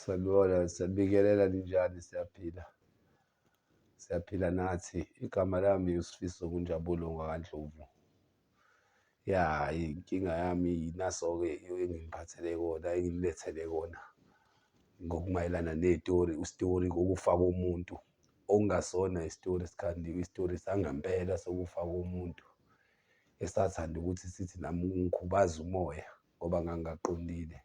Sanibona, siyabingelela ninjani? Siyaphila, siyaphila nathi. Igama lami uSifiso nguNjabulo ngwakaNdlovu. Ya, inkinga yami naso-ke enginiphathele kona, enginilethele kona ngokumayelana ney'tori, isitori kokufa komuntu okungasona isitori esikhandiwe, isitori sangempela sokufa komuntu esathanda ukuthi sithi nami ukungikhubaza umoya ngoba ngangingaqondile.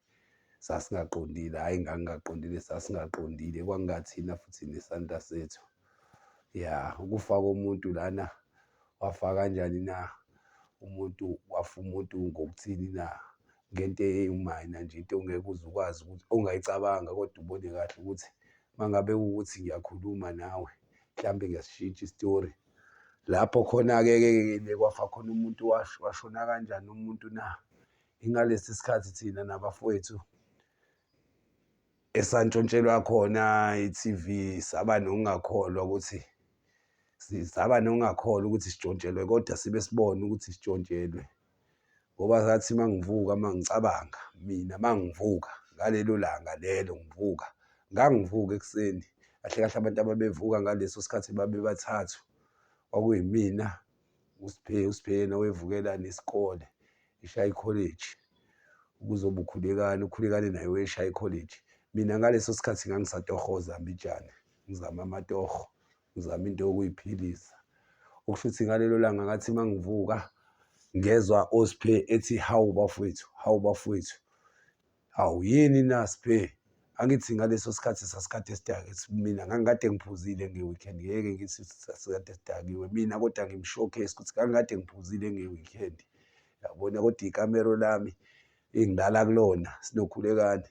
Sasingaqondile, hhayi ngangingaqondile, sasingaqondile, kwakungathina futhi nesandla sethu. Ya, ukufa komuntu lana wafa kanjani na? Umuntu wafa umuntu ngokuthini na? Ngento ewumayina nje, into ongeke uze ukwazi ukuthi ongayicabanga kodwa ubone kahle ukuthi uma ngabe kuwukuthi ngiyakhuluma nawe mhlampe ngiyasishintsha isitori. Lapho khona-ke ke ke kwafa khona umuntu washona kanjani umuntu na? Ingalesi sikhathi thina nabafowethu esantshontshelwa khona i-T_V saba nokungakholwa ukuthi saba nokungakholwa ukuthi sitshontshelwe kodwa sibe sibona ukuthi sitshontshelwe. Ngoba ngathi uma ngivuka uma ngicabanga mina uma ngivuka ngalelo langa lelo ngivuka, ngangivuka ekuseni kahle kahle abantu ababevuka ngaleso sikhathi babebathathu. Kwakuyimina, uSphe, uSphe yena wayevukela nesikole eShayi College, ukuzoba uKhulekani, uKhulekani naye wayeshaye i-college. Mina ngaleso sikhathi ngangisatohoza mbijane, ngizama amatoho, ngizama into yokuyiphilisa. Okusho ukuthi ngalelo langa ngathi uma ngivuka ngezwa oSphe ethi hawu bafowethu, hawu bafowethu. Hawu yini na Sphe? Angithi ngaleso sikhathi sasikade sidake mina ngangikade ngiphuzile nge-weekend ngeke ngithi sasikade sidakiwe mina kodwa ngim-showcase ukuthi ngangikade ngiphuzile nge-weekend. Yabona kodwa ikamero lami engilala kulona sinoKhulekani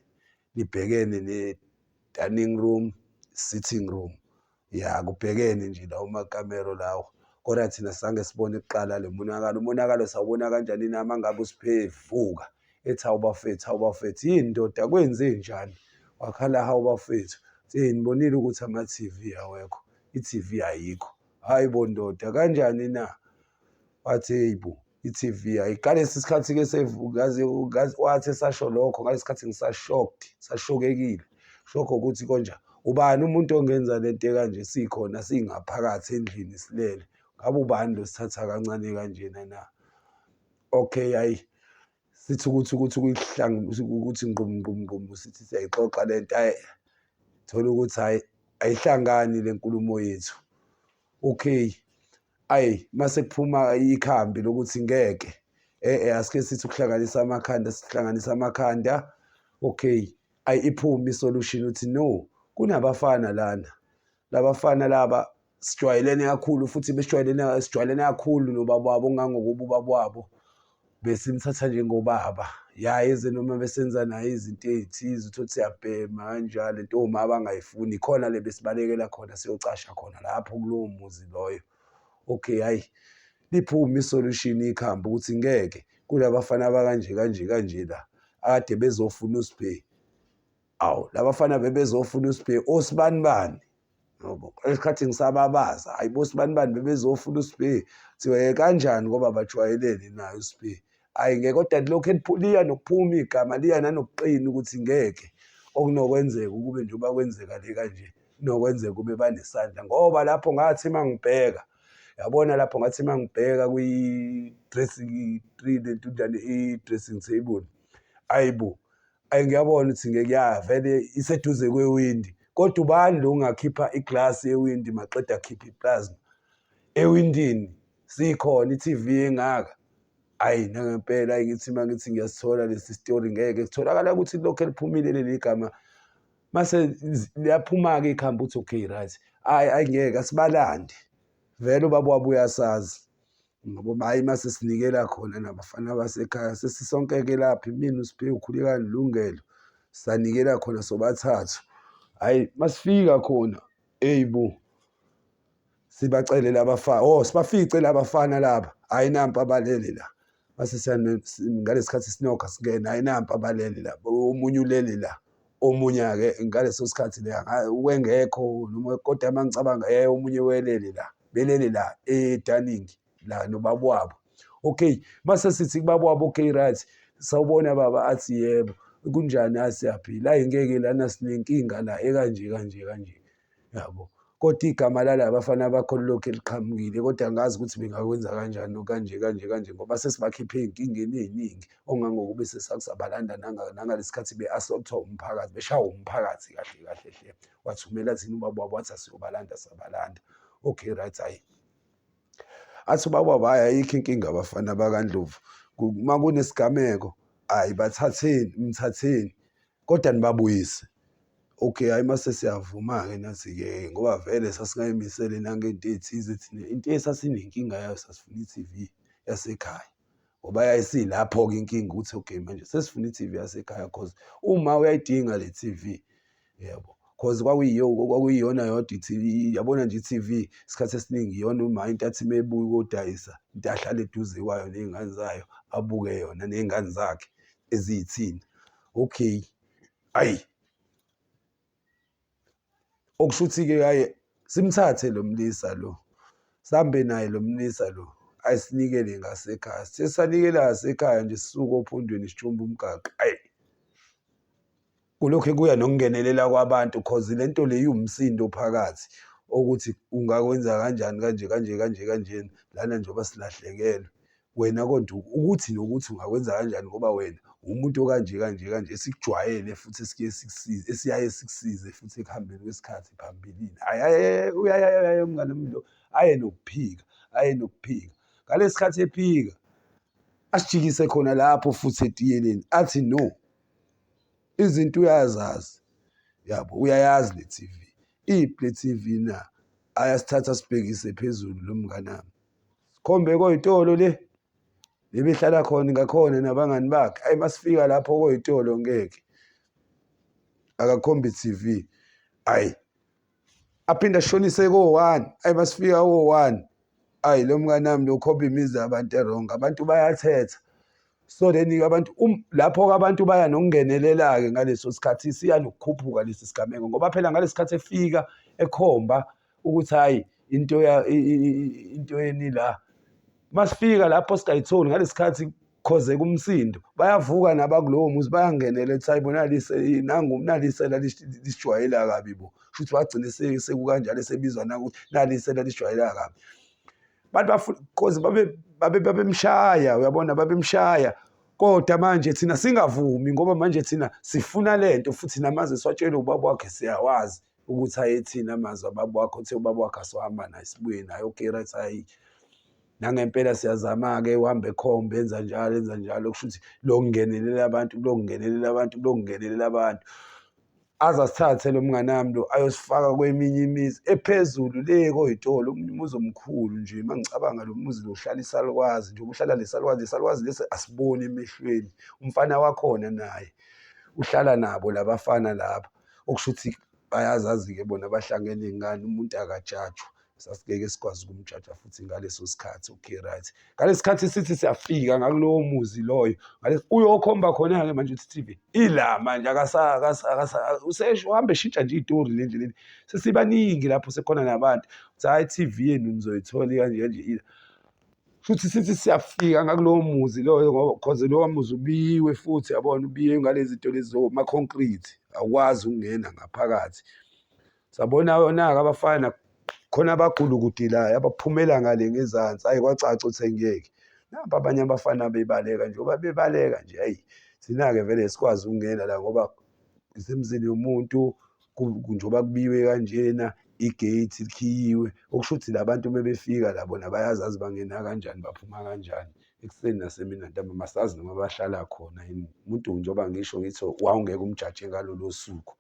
libhekene ne-dining room, sitting room. Ya kubhekene nje lawo makamero lawo kodwa thina sange sibone kuqala le monakalo. Umonakalo sawubona kanjani na uma ngabe uSphe evuka ethi hawu bafethu, hawu bafethu yini ndoda kwenzenjani? Wakhala hawu bafethu, eyi nibonile ukuthi ama-T_V awekho, i-T_V ayikho. Hhayi bo ndoda kanjani na? Wathi hheyi bo i-T_V ayikho. Ngalesi sikhathi-ke wathi esasho lokho ngalesi sikhathi ngisa-shocked, ngisashokekile. Shock ukuthi konja ubani umuntu ongenza le nto ekanje sikhona singaphakathi endlini silele. Ngabe ubani lo sithatha kancane kanjena na? Okay, hhayi sithi ukuthi ukuthi ukuthi ngqumu ngqumu ngqumu sithi siyayixoxa le nto hhayi thola ukuthi hhayi ayihlangani le nkulumo yethu. Okay, ayi mase kuphuma ikhambi lokuthi ngeke eh asike sithi ukuhlanganisa amakhanda sihlanganisa amakhanda okay ayi iphume isolution uthi no kunabafana lana labafana laba sijwayelene kakhulu futhi besijwayelene sijwayelene kakhulu nobaba wabo ngangokuba ubaba wabo besimthatha njengobaba ya eze noma besenza naye izinto ey'thize uthole ukuthi siyabhema kanjalo into oma abangayifuni khona le besibalekela khona siyocasha khona lapho kulowo muzi loyo. Okay, hhayi liphume isolution ikhambi ukuthi ngeke kulabafana abakanje kanje kanje la akade bezofuna uSphe. Awu labafana bebezofuna uSphe osibanibani Ngoba esikhathi ngisababaza hayi bo sibanibani bebezofuna uSphe kuthiwa eh kanjani ngoba bajwayelene naye uSphe hhayi ngeke kodwa lilokhu liya nokuphuma igama liya nanokuqina ukuthi ngeke okunokwenzeka ukube njengoba kwenzeka le kanje kunokwenzeka kube banesandla ngoba lapho ngathi uma ngibheka yabona lapho ngathi uma ngibheka kwi-dressing tree lentunjane i-dressing table ayi bo Ayi ngiyabona ukuthi ngeke ya vele iseduze kwewindi kodwa ubani lo ungakhipha iglasi yewindi maqeda akhiphe iplasma ewindini sikhona i-TV engaka ayi nangempela ayi ngithi uma ngithi ngiyasithola lesi story ngeke kutholakala ukuthi lokhu eliphumile leli gama mase liyaphuma-ke ikhambi ukuthi okay right ayi ayi ngeke asibalandi vele ubaba wabo uyasazi Ngoba hhayi uma sesinikela khona nabafana basekhaya sesisonke-ke lapha imina uSphe uKhulekani Lungelo sanikela khona sobathathu. Hhayi masifika khona eyi bo sibacele labafana oh sibafice labafana laba hhayi nampa abalele la mase ngalesi sikhathi sinokha singena hhayi nampa abalele la omunye ulele la omunye-ke ngaleso sikhathi le wengekho noma kodwa uma ngicabanga omunye welele la belele la edaning la nobaba wabo okay mase sithi kubaba wabo okay right sawubona baba athi yebo Kunjani? Hhayi siyaphila, hhayi ngeke lana sinenkinga la ekanje kanje kanje, yabo. Kodwa igama lala bafana bakho lilokhu liqhamukile, kodwa angazi ukuthi bengakwenza kanjani kanje kanje kanje ngoba sesibakhiphe ey'nkingeni ey'ningi ongangokuba sesakusabalanda nangalesi khathi be-assault-wa umphakathi, beshawa umphakathi kahle kahle hle. Wathumela thina ubaba wabo wathi asiyobalanda sabalanda. Okay right, hhayi. Athi ubaba wabo hhayi ayikho inkinga bafana bakaNdlovu, uma kunesigameko hhayi bathatheni, mthatheni kodwa nibabuyise. Okay, hhayi mase siyavuma-ke nathi-ke ngoba vele sasingayimisele nangento ey'thize thina, into esasinenkinga yayo sasifuna i-T_V yasekhaya ngoba yayisilapho-ke inkinga ukuthi okay manje sesifuna i-T_V yasekhaya cause uma uyayidinga le T_V. Yebo, cause kwakuyiyona yodwa i-T_V, yabona nje i-T_V isikhathi esiningi iyona uma into athi uma ebuya ukodayisa into ahlale eduze kwayo ney'ngane zayo abuke yona ney'ngane zakhe eziyithina. Okay, hhayi okusho ukuthi-ke hhayi simthathe lo mlisa lo, sihambe naye lo mlisa lo ayisinikele ngasekhaya. Sithe sisanikela ngasekhaya nje sisuka ophondweni sijumba umgaqo, hhayi Kulokhu kuya nokungenelela kwabantu cause le nto le iwumsindo phakathi okuthi ungakwenza kanjani kanje kanje kanje kanjena lana njengoba silahlekelwe. Wena kodwa ukuthi nokuthi ungakwenza kanjani ngoba wena umuntu okanje kanje kanje esikujwayele futhi esike sikusize esiyaye sikusize futhi ekuhambeni kwesikhathi phambilini. Hhayi hhayi uyayayaya umngani wami lo aye nokuphika, aye nokuphika. Ngalesi sikhathi ephika asijikise khona lapho futhi etiyeleni athi no. Izinto uyazazi, yabo, uyayazi le T_V. Iphi le T_V na? Ayasithatha asibhekise phezulu lo mnganami. Sikhombe koyitolo le, le behlala khona ngakhona nabangani bakhe. Ayi masifika lapho koyitolo ngeke. Akakhombi i-T_V. Ayi aphinde ashonise ko-one. Ayi masifika ko-one, ayi lo mnganami lo ukhomba imizi yabantu e-wrong. Abantu bayathetha. So then-ke abantu lapho-ke abantu baya nokungenelela-ke ngaleso sikhathi siya nokukhuphuka lesi sigameko ngoba phela ngalesi sikhathi efika ekhomba ukuthi hhayi into into yeni la. Masifika lapho singayitholi ngalesi sikhathi khozeka umsindo bayavuka nabakulowo muzi bayangenela ethi hayi bo nali nangu nali isela lisijwayela kabi bo. Shuthi wagcina sekukanjalo esebizwa nangokuthi nali isela lisijwayela kabi. Abantu bafuna cause babe babe babemshaya uyabona babemshaya kodwa manje thina singavumi ngoba manje thina sifuna lento futhi namazwi esiwatshelwe ubaba wakhe siyawazi ukuthi ayethini amazwi ababa wakhe uthe ubaba wakhe asohamba naye sibuye naye okay right hayi nangempela siyazama-ke uhambe ekhombe enza njalo enza njalo kusho ukuthi lokungenelela abantu lokungenelela abantu lokungenelela abantu Aze asithathe lo mnganami lo ayosifaka kweminye imizi ephezulu le koyitolo, omunye umuzi omkhulu nje. Uma ngicabanga lo muzi lo uhlala isalukwazi nje, uhlala lesalukwazi, lesalukwazi lesi asiboni emehlweni. Umfana wakhona naye uhlala nabo labafana laba, okusho ukuthi bayazazi-ke bona bahlangene ngani, umuntu akajajwa. Sasingeke sikwazi ukumjaja futhi ngaleso sikhathi. Okay right. Ngalesi sikhathi sithi siyafika ngakulowo muzi loyo, uyokhomba khona-ke manje ukuthi i-T_V ila manje usesho uhambe eshintsha nje iy'tori le ndleleni. Sesibaningi lapho sekukhona nabantu. Uthi hhayi i-T_V yenu nizoyithola ikanje kanje ila. Shuthi sithi siyafika ngakulowo muzi loyo ngoba cause lowa muzi ubiyiwe futhi yabona ubiyiwe ngalezi zinto lezi zoma-concrete, awukwazi ukungena ngaphakathi. Sabona yona-ke abafana khona abagulukudelayo abaphumela ngale ngezansi, hhayi kwacaca ukuthi angeke. Nampa abanye abafana bebaleka njengoba bebaleka nje hhayi thina-ke vele sikwazi ukungena la ngoba isemzini yomuntu njengoba kubiwe kanjena i-gate likhiyiwe. Okusho ukuthi la bantu uma befika la bona bayazazi bangena kanjani baphuma kanjani ekuseni nasemini nantambama asazi noma bahlala khona yini. Umuntu njengoba ngisho ngithi wawungeke umjaje ngalolo suku.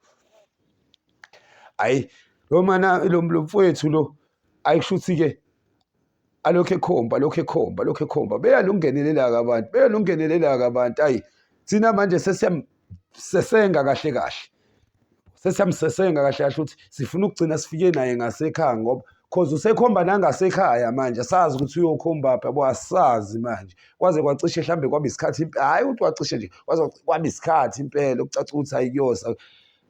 Hhayi lo mana lo mfowethu lo ayi kushuthi-ke alokhu ekhomba alokhu ekhomba alokhu ekhomba beya nokungenelela-ke abantu beya nokungenelela-ke abantu ayi thina manje sesiyamsesenga kahle kahle sesiyamsesenga kahle kahle ukuthi sifuna ukugcina sifike naye ngasekhaya ngoba cause usekhomba nangasekhaya manje asazi ukuthi uyokhombaphi yabo asazi manje kwaze kwacishe mhlambe kwaba isikhathi hhayi ukuthi kwacishe nje kwaze kwaba isikhathi impela okucaca ukuthi hayi kuyosa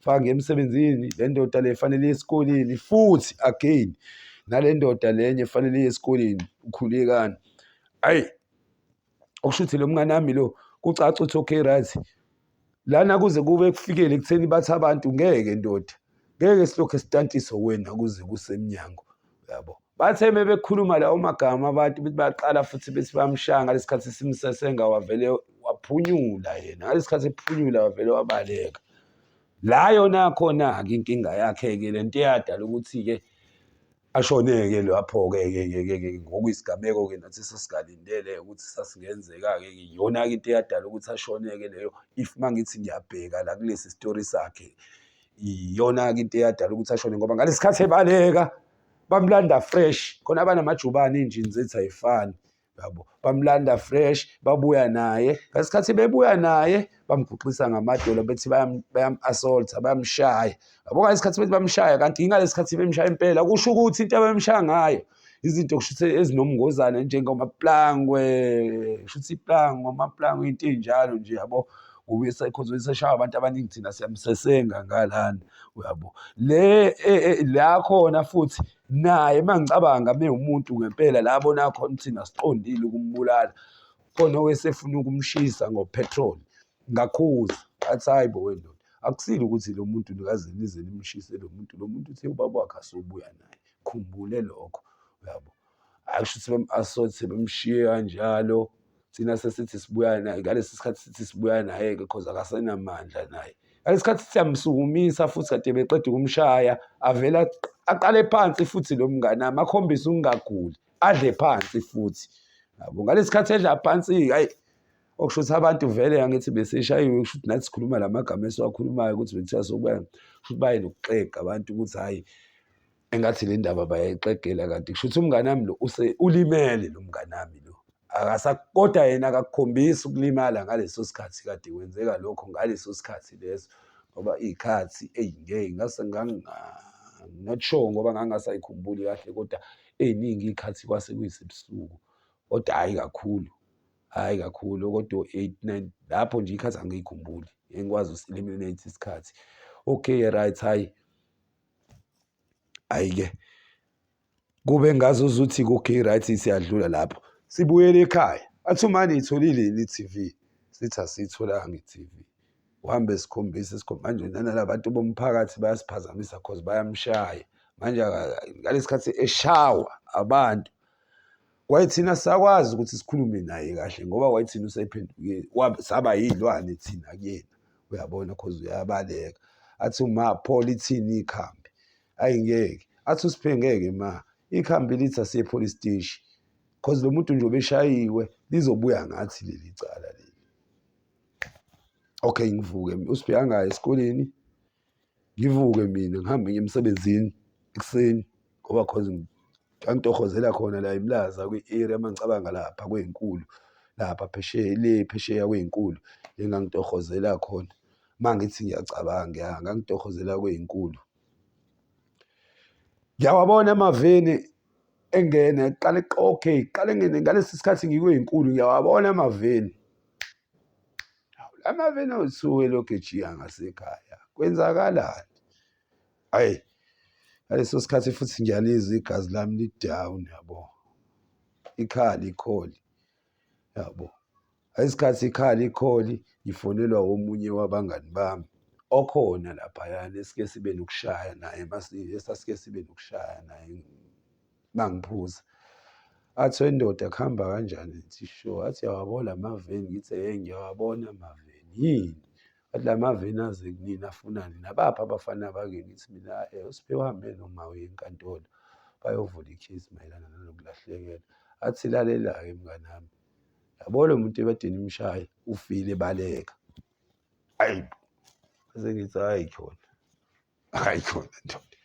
faka ngiye emsebenzini le ndoda le fanele iye esikoleni futhi again nale ndoda lenye fanele iye esikoleni ukhulekani ayi okusho ukuthi lo mngane wami lo kucaca ukuthi okay right Lana kuze kube kufikele ekutheni bathi abantu ngeke ndoda, ngeke silokhu sitantiswe wena kuze kusemnyango, uyabo. Bathe mebekhuluma lawo magama abantu bethi baqala futhi bethi bamshaya ngalesi khathi simsesenga wavele waphunyula yena, ngalesi khathi ephunyula wavele wabaleka. La yona khona-ke inkinga yakhe-ke le nto eyadala ukuthi-ke ashone-ke lapho-ke ke ke ke ke ngokuyisigameko-ke nathi sasingalindele ukuthi sasingenzeka-ke iyona-ke into eyadala ukuthi ashone-ke leyo. If uma ngithi ngiyabheka la kulesi sitori sakhe, iyona-ke into eyadala ukuthi ashone ngoba ngalesi khathi ebaleka bamlanda fresh, khona abanamajubane iy'njini zethu ayifani. Yabo, bamlanda fresh babuya naye. Ngesikhathi bebuya naye bamguqisa ngamadolo bethi bayam-assault-a, bayamshaya. Yabo ngalesikhathi bethi bamshaya kanti yingalesi khathi bemshaya impela kusho ukuthi into abemshaya ngayo izinto kusho ukuthi ezinomngozane njengamaplangwe, kusho ukuthi iplangwe, amaplangwe into ey'njalo nje yabo. Ngoba cause eseshaywa abantu abaningi thina siyamsesenga ngalana, uyabo. Le la khona futhi naye uma ngicabanga mewumuntu ngempela la abona khona ukuthi thina siqondile ukumbulala, khona owesefuna ukumshisa ngo-petrol. Ngakhuza ngathi, hhayi bo wendoda, akusile ukuthi lo muntu nikaze nize nimshise lo muntu, lo muntu uthe ubaba wakhe asobuya naye, khumbule lokho, uyabo. Hhayi kusho ukuthi bam-assault-e bamshiye kanjalo. Thina sesithi sibuya naye ngalesi sikhathi sithi sibuya naye-ke cause akasenamandla naye. Ngalesi sikhathi siyamsukumisa futhi kade beqeda ukumshaya avele aqale phansi futhi lo mngani wami akhombise ukungaguli adle phansi futhi. Yabo ngalesi sikhathi edla phansi-ke hhayi okusho ukuthi abantu vele angithi beseshayiwe kusho ukuthi nathi sikhuluma la magama esiwakhulumayo ukuthi bekuthiwa sokubuya kusho ukuthi baye nokuxega abantu ukuthi hhayi engathi le ndaba bayayixegela kanti kusho ukuthi umngani wami lo ulimele lo mngani wami lo. Kodwa yena akakukhombisi ukulimala ngaleso sikhathi kade kwenzeka lokho ngaleso sikhathi leso ngoba iy'khathi eyi ngeke ngase not sure ngoba ngangingasayikhumbuli kahle kodwa ey'ningi iy'khathi kwase kuyisebusuku kodwa hhayi kakhulu, hhayi kakhulu kodwa o-eight nine lapho nje iy'khathi angiyikhumbuli ngeke ngikwazi uku-eliminate isikhathi. Okay, right, hhayi. Hhayi-ke kube ngazuzuthi ku-okay right siyadlula lapho. Sibuyele ekhaya, athi uma niyitholile yini i-T_V? Sithi asiyitholanga i-T_V. Uhambe sikhombisa manje nala bantu bomphakathi bayasiphazamisa cause bayamshaya. Manje ngalesi khathi eshawa abantu, kwayithina sakwazi ukuthi sikhulume naye kahle ngoba kwayithina usephendukile, saba yiy'lwane thina kuyena, uyabona cause uyabaleka. Athi uma pho lithini ikhambi? Ayi ngeke. Athi uSiphe ngeke ma, ikhambi lithi asiye e-police steshi cause lo muntu nje ubeshayiwe lizobuya ngathi leli cala leli. Okay, ngivuke uSiphe angayi esikoleni, ngivuke mina ngihambe ngiye emsebenzini ekuseni ngoba cause ngangitohozela khona la eMlaza kwi-area uma ngicabanga lapha kwey'nkulu lapha phesheya le phesheya kwey'nkulu engangitohozela khona. Uma ngithi ngiyacabanga ya ngangitohozela kwey'nkulu. Ngiyawabona amaveni engena eqale okay, qale ngene ngalesi sikhathi ngikwey'nkulu ngiyawabona amaveni. La maveni awu-two elokhu ejika ngasekhaya, kwenzakalani? Hhayi, ngaleso sikhathi futhi ngiyalizwa igazi lami li-down yabo, ikhala ikholi yabo. Ngesikhathi ikhala ikholi ngifonelwa omunye wabangani bami okhona laphayana esike sibe nokushaya naye esasike sibe nokushaya naye mangiphuza. Athi wendoda kuhamba kanjani? Ngithi sho. Athi uyawabona la maveni? Ngithi hhe ngiyawabona amaveni. Yini? Athi la maveni aze kunina afunani? Nabaphi abafana bakini? Ngithi mina uSiphiwe uhambe noma uye enkantolo bayovula ikhesi mayelana nalokulahlekelwa. Athi lalela-ke mnganami, yabo lo muntu ebade nimshaya ufile ebaleka. Ayi bo, ngase ngithi hhayi khona. Hayi khona ndoda,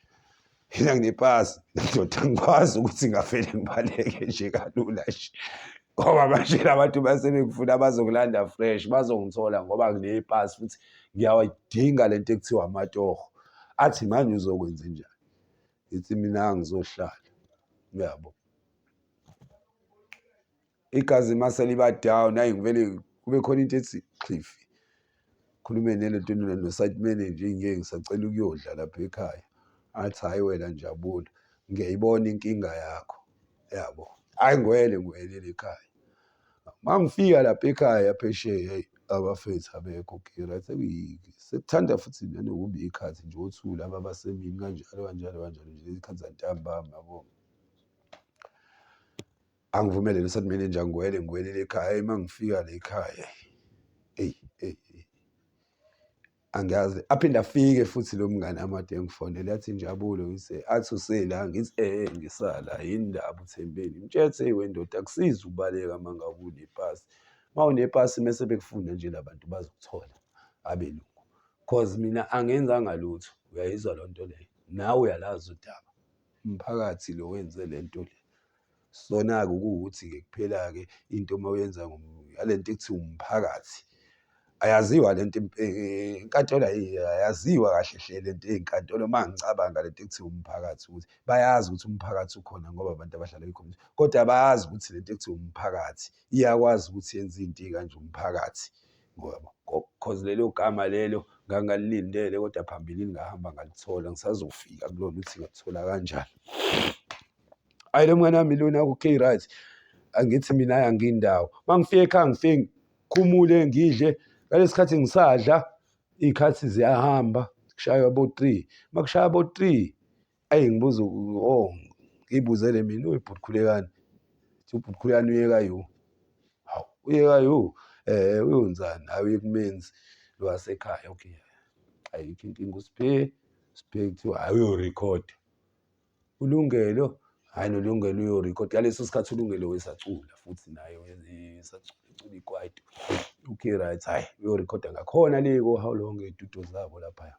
mina nginepasi ndoda, angikwazi ukuthi ngavele ngibaleke nje kalula nje ngoba manje labantu basebekufuna bazokulanda fresh, bazongithola ngoba nginepasi futhi ngiyawayidinga le nto ekuthiwa amatoho. Athi manje uzokwenzenjani? Ngithi mina ngizohlala, uyabo. Igazi mase liba down, hhayi ngivele kube khona into ethi xhifi. Khulume nele nto no-site manager, ngeke ngisacela ukuyodla lapha ekhaya. Athi hhayi wena Njabulo, ngiyayibona inkinga yakho, yabo. Hhayi ngwele ngibuyelele ekhaya. Uma ngifika lapha ekhaya phesheya, hheyi Abafethu abekho okay right, sekuthanda futhi nanokuba iy'khathi nje o-two laba abasemini kanjalo kanjalo kanjalo nje iy'khathi zantambama yabo. Angivumele lo site manager ngiwele ngiwelele ekhaya, hhayi uma ngifika la ekhaya eyi eyi eyi angiyazi. Aphinde afike futhi lo mngani wami ade engifonele athi Njabulo ngise athi usela ngithi ngisala yini ndaba uThembeni. Ngimtshela ukuthi eyi wendoda akusizi ukubaleka uma ngabe unepasi. Uma unepasi mese bekufuna nje la bantu bazokuthola abelungu. Cause mina angenzanga lutho, uyayizwa loo nto leyo? Nawe uyalazi udaba. Umphakathi lo wenze le nto le. Sona-ke kuwukuthi-ke kuphela-ke into uma uyenza ngale nto ekuthiwa umphakathi, ayaziwa le nto inkantolo ayaziwa kahle hle le nto ey'nkantolo uma ngicabanga le nto ekuthiwa umphakathi ukuthi bayazi ukuthi umphakathi ukhona ngoba abantu abahlala kwi-community, kodwa abazi ukuthi le nto ekuthiwa umphakathi iyakwazi ukuthi yenze iy'nto ey'kanje umphakathi. Ngoba cause lelo gama lelo ngangingalilindele kodwa phambilini ngahamba ngalithola, ngisazofika kulona ukuthi ngalithola kanjani. Hhayi lo mngani wami lona okay right, angithi mina hhayi angindawo. Uma ngifika ekhaya ngifike ngikhumule ngidle, ngalesi khathi ngisadla iy'khathi ziyahamba kushaya abo-three. Uma kushaya abo-three, eyi ngibuza oh ngiy'buzele mina ubhuti Khulekani, ngithi ubhuti Khulekani uye ka-U. Hawu uye ka-U? Uyonzani? Hhayi uye kumenzi lo wasekhaya, okay ayikho inkinga. USphe, uSphe kuthiwa hhayi uyorikhoda. ULungelo, hhayi noLungelo uyorikhoda. Ngaleso sikhathi uLungelo wesacula futhi naye wesacula ecula ikwaito. Okay right, hhayi uyorikhoda ngakhona le ko-How Long ey'tudiyo zabo laphaya.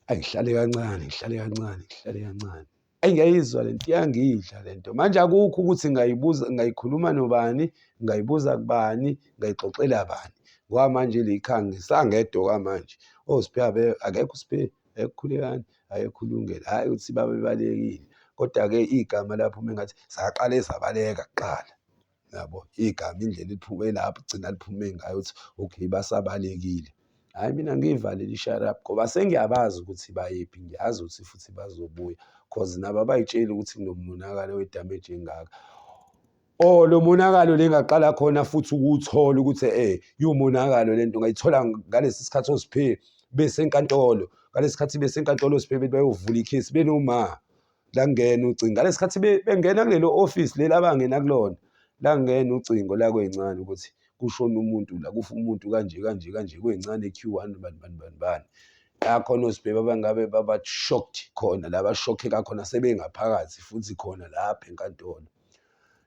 Ayi ngihlale kancane, ngihlale kancane, ngihlale kancane. Ayi ngiyayizwa le nto iyangidla le nto. Manje akukho ukuthi ngayibuza ngayikhuluma nobani, ngayibuza kubani, ngayixoxela bani. Ngoba manje le khaya ngisangedwa okwamanje. OSphe akekho uSphe. Ayekhulekani ayekhulungela hhayi ukuthi babebalekile kodwa-ke igama laphuma engathi saqale sabaleka kuqala yabo igama indlela eliphume lapho gcina liphume ngayo ukuthi okay basabalekile. Hhayi mina ngiyivalele isharabhu ngoba sengiyabazi ukuthi bayephi ngiyazi ukuthi futhi bazobuya cause nabo abay'tsheli ukuthi kunomonakalo we-damage engaka. Oh lo monakalo le ngaqala khona futhi ukuwuthola ukuthi iwumonakalo le nto ngayithola ngalesi sikhathi oSphe besenkantolo ngalesi sikhathi besenkantolo oSphe bethi bayovula ikhesi benoma la kungena ucingo ngalesi sikhathi bengena kulelo office leli abangena kulona la kungena ucingo la kwencane ukuthi kushona umuntu la kufa umuntu kanje kanje kanje kwencane Q1 bani bani bani bani la khona oSphe babangabe baba shocked khona la bashokheka khona sebengaphakathi futhi khona lapha enkantolo.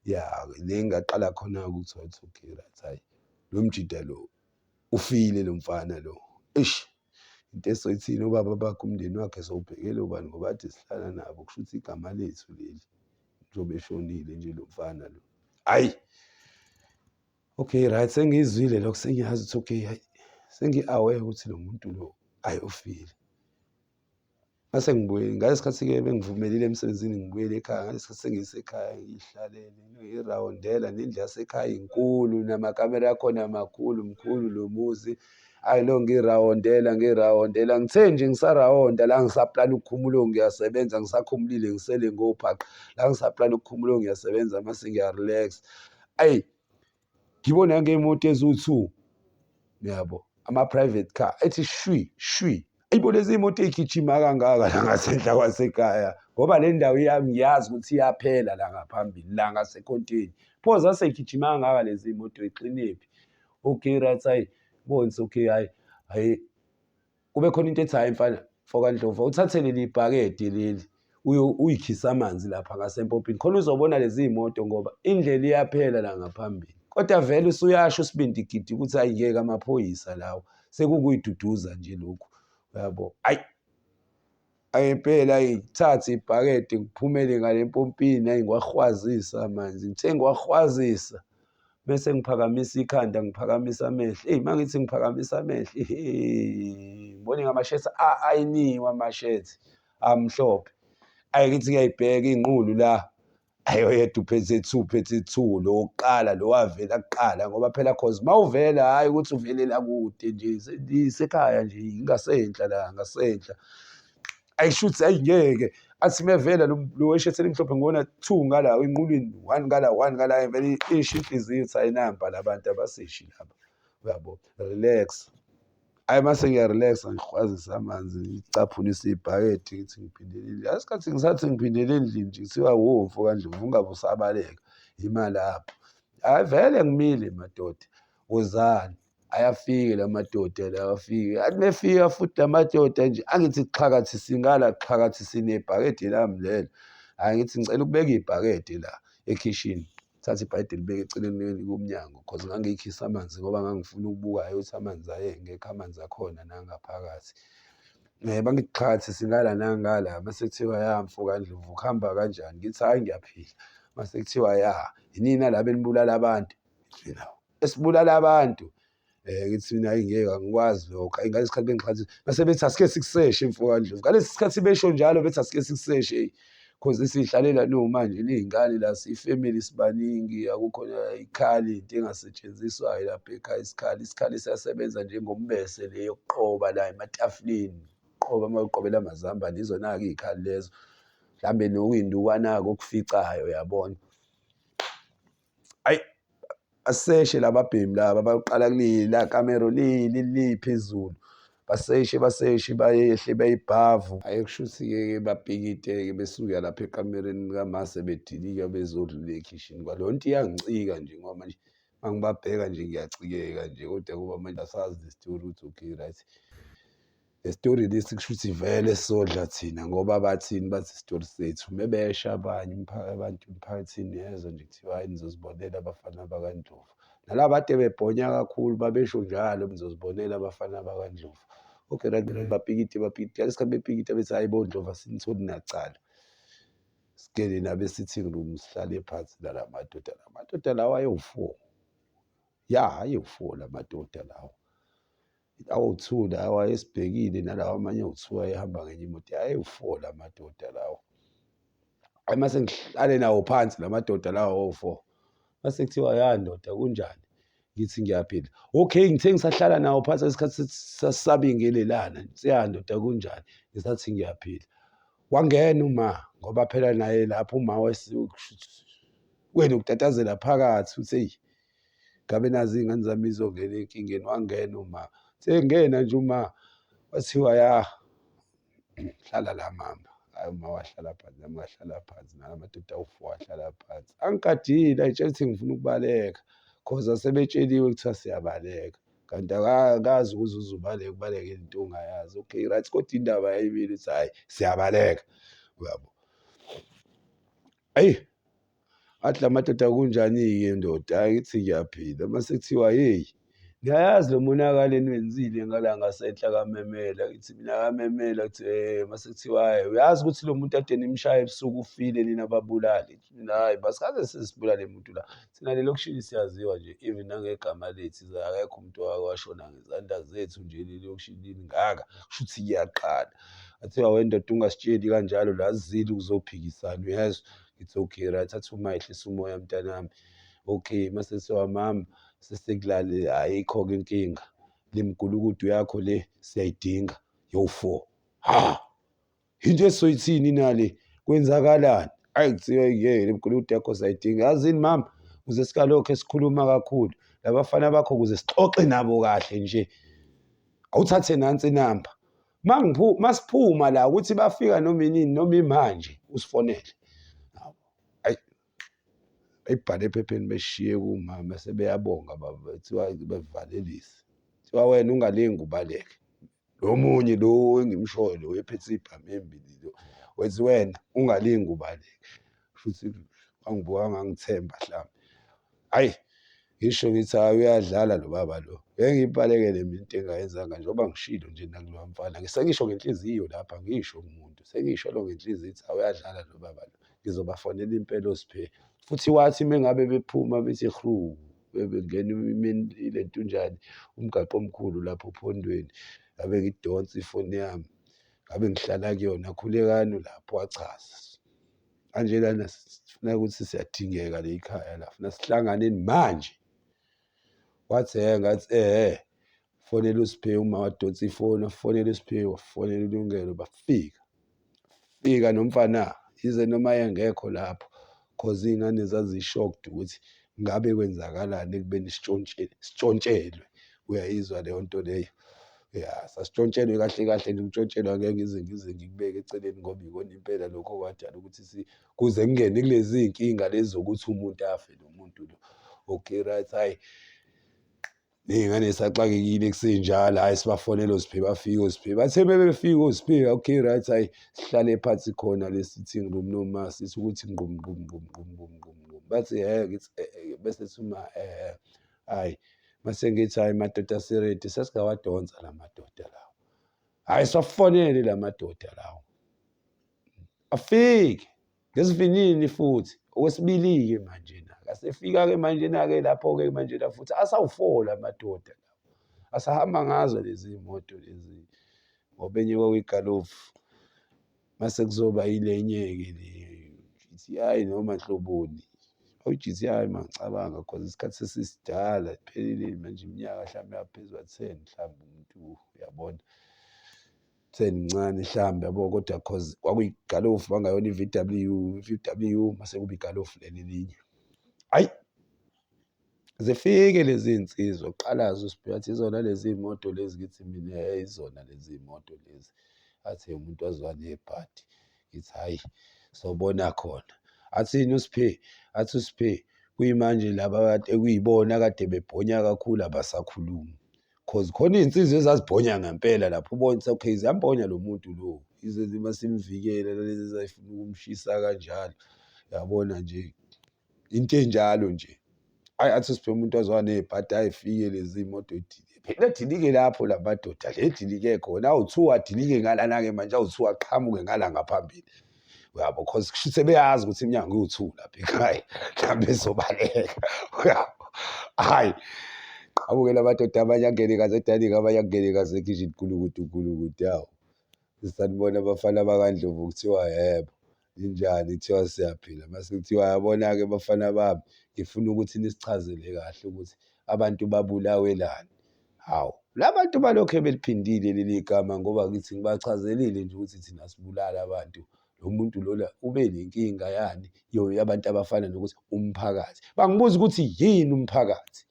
Ya le ngaqala khona-ke ukuthi wathi okay right hhayi lo mjida lo ufile lo mfana lo. Eish into esoyithini obaba bakhe umndeni wakhe sowubhekele ubani ngoba kade sihlala nabo kusho ukuthi igama lethu leli njengoba eshonile nje lo mfana lo. Hhayi okay right sengiyizwile lokho sengiyazi ukuthi okay hhayi sengi-aware ukuthi lo muntu lo hhayi ufile. Ngase ngibuye ngalesi sikhathi-ke bengivumelile emsebenzini ngibuyele ekhaya, ngalesi sikhathi sengisekhaya ngiy'hlalele ngiyirawundela nendlu yasekhaya inkulu namakamera akhona makhulu, mkhulu lo muzi. Hhayi lo ngirawondela ngirawondela, ngithe nje ngisarawonda la ngisaplana ukukhumula ngiyasebenza ngisakhumulile ngisele ngophaqa, la ngisaplana ukukhumula ngiyasebenza mase ngiya-relax-a. Ayi ngibona ngey'moto eziwu-two yabo ama-private car ethi shwi shwi ayibo lezi iy'moto ey'gijima kangaka la ngasenhla kwasekhaya ngoba le ndawo yami ngiyazi ukuthi iyaphela la ngaphambili la ngasekhonteni pho zasey'gijima kangaka lezi iy'moto y'xinephi okay right hayi bonse okay hhayi hhayi Kube khona into ethi hhayi mfana mfoka Ndlovu awuthathe leli bhakede leli uyikhise amanzi lapha ngasempompini khona uzobona lezi moto ngoba indlela iyaphela la ngaphambili. Kodwa vele usuyasho usibindi gidi ukuthi hhayi ngeke amaphoyisa lawa sekukuyiduduza nje lokhu uyabo. Hhayi Ayi impela ayi ngithathe ibhakede ngiphumele ngale mpompini ayi ngiwahwazisa amanzi. Ngithe ngiwahwazisa bese ngiphakamisa ikhanda ngiphakamisa amehlo. Eyi uma ngithi ngiphakamisa amehlo ihe ngibone ngamashethi a-ayiniwe amashethi amhlophe. Ayi ngithi ngiyayibheka iy'nqulu la. Hhayi oyedwa uphethe two, uphethe two, lo wokuqala lo wavela kuqala ngoba phela cause uma uvela hhayi ukuthi uvelela kude nje isekhaya nje ingasenhla la ngasenhla. Ayi shuthi ayi ngeke, Athi mevela lo weshethi elimhlophe ngibona two ngala enqulwini, one ngala, one ngala, vele isho inhliziyo ukuthi ayinampa la bantu abasishi laba. Uyabo? Relax. Hhayi mase ngiya-relax-a ngihwazisa amanzi ngicaphunise ibhakede ngithi ngiphindele endlini. Yazi isikhathi ngisathi ngiphindele endlini nje kuthiwa wo mfo kaNdlovu ungabe usabaleka, yima lapho. Hhayi vele ngimile madoda, wozani. Ayafike la madoda lawa afike, athi uma efika futhi la madoda nje angithi xhakathi singala xhakathi sinebhakede lami lelo. Hhayi ngithi ngicela ukubeka ibhakede la ekhishini. Thatha ibhayibheli libeke eceleni komnyango cause ngangiyikhisa amanzi ngoba ngangifuna ukubuka ukuthi amanzi ayengekho amanzi akhona nangaphakathi. Bangithi qhathi singala nangala mase kuthiwa ya mfo kaNdlovu kuhamba kanjani? Ngithi hhayi ngiyaphila. Mase kuthiwa ya yinina laba enibulala abantu? Ngithi esibulala abantu. Ngithi mina hhayi ngeke angikwazi lokho. Hhayi ngalesi sikhathi bengixhathisa base bethi asike sikuseshe mfo kaNdlovu. Ngalesi sikhathi besho njalo bethi asike sikuseshe eyi cause siyihlalela no manje ney'ngane la siyifemeli sibaningi akukho ikhali into engasetshenziswayo lapha ekhaya isikhali. Isikhali siyasebenza njengombese le yokuqoba la ematafuleni, qoba uma uqobela amazambane izona-ke iy'khali lezo. Mhlambe nokuyindukwana-ke okuficayo uyabona. Hhayi baseshe lababhemi laba baqala kulela kamero leli le phezulu baseshe baseshe bayehle bayibhavu. Hhayi kushuthi-ke ke bapikite-ke besuka lapha ekamereni likamase bedilika bezodlula ekhishini. Kwaleyo nto iyangicika nje ngoba manje uma ngibabheka nje ngiyacikeka nje kodwa kuba manje asazi nesitori ukuthi okay right. Le story lesi kusho ukuthi vele sodla thina ngoba bathini bathi isitori sethu mebesha abanye abantu emphakathini yezwa nje kuthiwa hhayi nizozibonela abafana bakaNdlovu. Nalaba ade bebhonya kakhulu babesho njalo nizozibonela abafana bakaNdlovu. Okay right bapikite bapikite ngalesi sikhathi bepikita bethi hhayi bo Ndlovu asinitholi nacala. Singene nabo e-sitting room sihlale phansi nala madoda, la madoda lawa ayewu-four. Ya ayewu-four la madoda lawa. Awu-two lawa ayesibhekile nalawa amanye awu-two ayehamba ngenye imoto ayewu-four la madoda lawa. Hhayi mase ngihlale nawo phansi la madoda lawa owu-four, mase kuthiwa ya ndoda kunjani? Ngithi ngiyaphila. Okay, ngithe ngisahlala nawo phansi ngesikhathi sasabingelelana, ngithi ya ndoda kunjani? Ngisathi ngiyaphila. Wangena uma ngoba phela naye lapho uma wena ukutatazela phakathi uthi eyi ngabe nazi iy'ngane zami izongena enkingeni wangena uma sengena nje uma kwathiwa ya hlala la mama hhayi uma wahlala phansi nami ngahlala phansi nala madoda awu-four ahlala phansi angigadile ayitshela ukuthi ngifuna ukubaleka cause asebetsheliwe kuthiwa siyabaleka kanti akakazi ukuze uze ubaleke ubaleke into ongayazi okay right kodwa indaba yayibili ukuthi hhayi siyabaleka uyabo eyi. Athi la madoda kunjani-ke ndoda, hhayi ngithi ngiyaphila. Uma sekuthiwa hheyi, ngiyayazi lo monakalo eniwenzile ngala ngasenhla kaMemela. Ngithi mina kaMemela, kuthi uma sekuthiwa hhayi uyazi ukuthi lo muntu ade nimshaya ebusuku ufile nina ababulali. Ngithi mina hhayi basikaze sesibulale muntu la. Thina le lokishini siyaziwa nje even nangegama lethu akekho umuntu owake washona ngezandla zethu nje leli lokishini lingaka, kushuthi kuyaqala. Kwathiwa we ndoda ungasitsheli kanjalo la asizile ukuzophikisana uyezwa. Ngithi okay right, athi uma ehlisa umoya mntanami. Okay mase kuthiwa mama sesekulale ayikho-ke inkinga, le migulukudu yakho le siyayidinga yowu-four. Ha! Into esizoyithini nale? Kwenzakalani? Ayi kuthiwa ngeke le migulukudu yakho siyayidinga. Yazini mama, ukuze singalokhu esikhuluma kakhulu, labafana bakho ukuze sixoxe nabo kahle nje, awuthathe nansi inamba. Masiphuma la ukuthi bafika noma inini noma imanje usifonele. Ayi bayibhale ephepheni beshiye kumama sebeyabonga baba kuthiwa bevalelise. Kuthiwa wena ungalingi ubaleke. Lo munye lo engimshoyo lo ephethe ibhamu embili lo wethi wena ungalingi ubaleke. Shuthi wangibuka wangangithemba hlampe. Hhayi ngisho ngithi hhayi uyadlala lo baba lo. Ngeke ngiyibalekele mina into engingayenzanga njengoba ngishilo nje nakulowa mfana. Sengisho ngenhliziyo lapha angisho kumuntu, sengisho lo ngenhliziyo ukuthi hhayi uyadlala lo baba lo. Ngizobafonela impela oSphe. Futhi wathi uma ngabe bephuma bethi hru bengena ile ntunjani umgaqo omkhulu lapho ophondweni, ngabe ngidonsa ifoni yami, ngabe ngihlala kuyona. Khulekani lapho wachaza. Manje lana sifuna ukuthi siyadingeka la ekhaya la funa sihlanganeni manje. Wathi eh ngathi eh fonela uSiphiwe uma wadonsa ifoni wafonela uSiphiwe wafonela uLungelo bafika. Fika nomfana yize noma engekho lapho cause iy'ngane zazi-shocked ukuthi ngabe kwenzakalani ekubeni sitshontshelwe. Uyayizwa leyo nto leyo? Ya, sasitshontshelwe kahle kahle nje ukutshontshelwa ngeke ngize ngikubeke eceleni ngoba ikona impela lokho okwadala ukuthi kuze kungene kulezi iy'nkinga lezi zokuthi umuntu afe lo muntu lo. Okay right, hhayi ney'ngane zisaxakekile kusenjalo, hhayi sibafonele oSphe bafike oSphe. Bathe bebefika oSphe, okay right, hhayi sihlale phansi khona le sitting room noma sithi ukuthi ngqum ngqum ngqum ngqum ngqum ngqum ngqum. Bathi hhe ngithi bese sithi uma hhayi mase ngithi hhayi madoda si-ready sesingawadonsa la madoda lawa. Hhayi siwafonele la madoda lawa. Afike ngesivinini futhi okwesibili-ke manjena-ke asefika-ke manjena-ke lapho-ke manjena futhi asawu-four la madoda lawa asahamba ngazo lezi moto lezi ngoba enye kwakuyigalofu mase kuzoba yilenye-ke le G_T_I noma nhloboni. I-G_T_I mangicabanga cause isikhathi sesisidala iphelile manje iminyaka hlampe yaphezu kwa-ten mhlawumbe umuntu uyabona. Semncane hlambe yabo kodwa cause kwakuyigalofu bangayona i-V_W, i-V_W mase kuba igalofu leli elinye. Hhayi, zifike lezi iy'nsizwa kuqala-ze uSphe athi izona lezi iy'moto lezi ngithi mina hhe izona lezi iy'moto lezi. Athi umuntu waziwa nebhadi, ngithi hhayi sobona khona. Athini uSphe? Athi uSphe kuyimanje laba kade ekuyibona kade bebhonya kakhulu abasakhulumi. Cause khona iy'nsizwa ezazibhonya ngempela lapho ubone ukuthi okay ziyambhonya lo muntu lo, yize uma simvikela nalezi ezay'funa ukumshisa kanjalo, yabona nje into enjalo nje. Hhayi athi siphe umuntu waze wanebhadi hhayi fike lezi moto phela edilike lapho la madoda le edilike khona awu-two adilike ngalana-ke manje awu-two aqhamuke ngala ngaphambili. Uyabo cause kushuthi sebeyazi ukuthi iminyango iwu-two lapha ekhaya mhlawumbe ezobaleka uyabo. Hhayi qhamuke la madoda amanye angene ngasedaningi amanye angene ngasekhishini gulukudu gulukudu yawo. Sanibona abafana bakaNdlovu kuthiwa yebo ninjani kuthiwa siyaphila mase kuthiwa yabona-ke bafana bami ngifuna ukuthi nisichazele kahle ukuthi abantu babulawelani. Hawu, la bantu balokhe beliphindile leli gama ngoba ngithi ngibachazelile nje ukuthi thina sibulala abantu. Lo muntu lona ube nenkinga yani yabantu abafana nokuthi umphakathi. Bangibuza ukuthi yini umphakathi?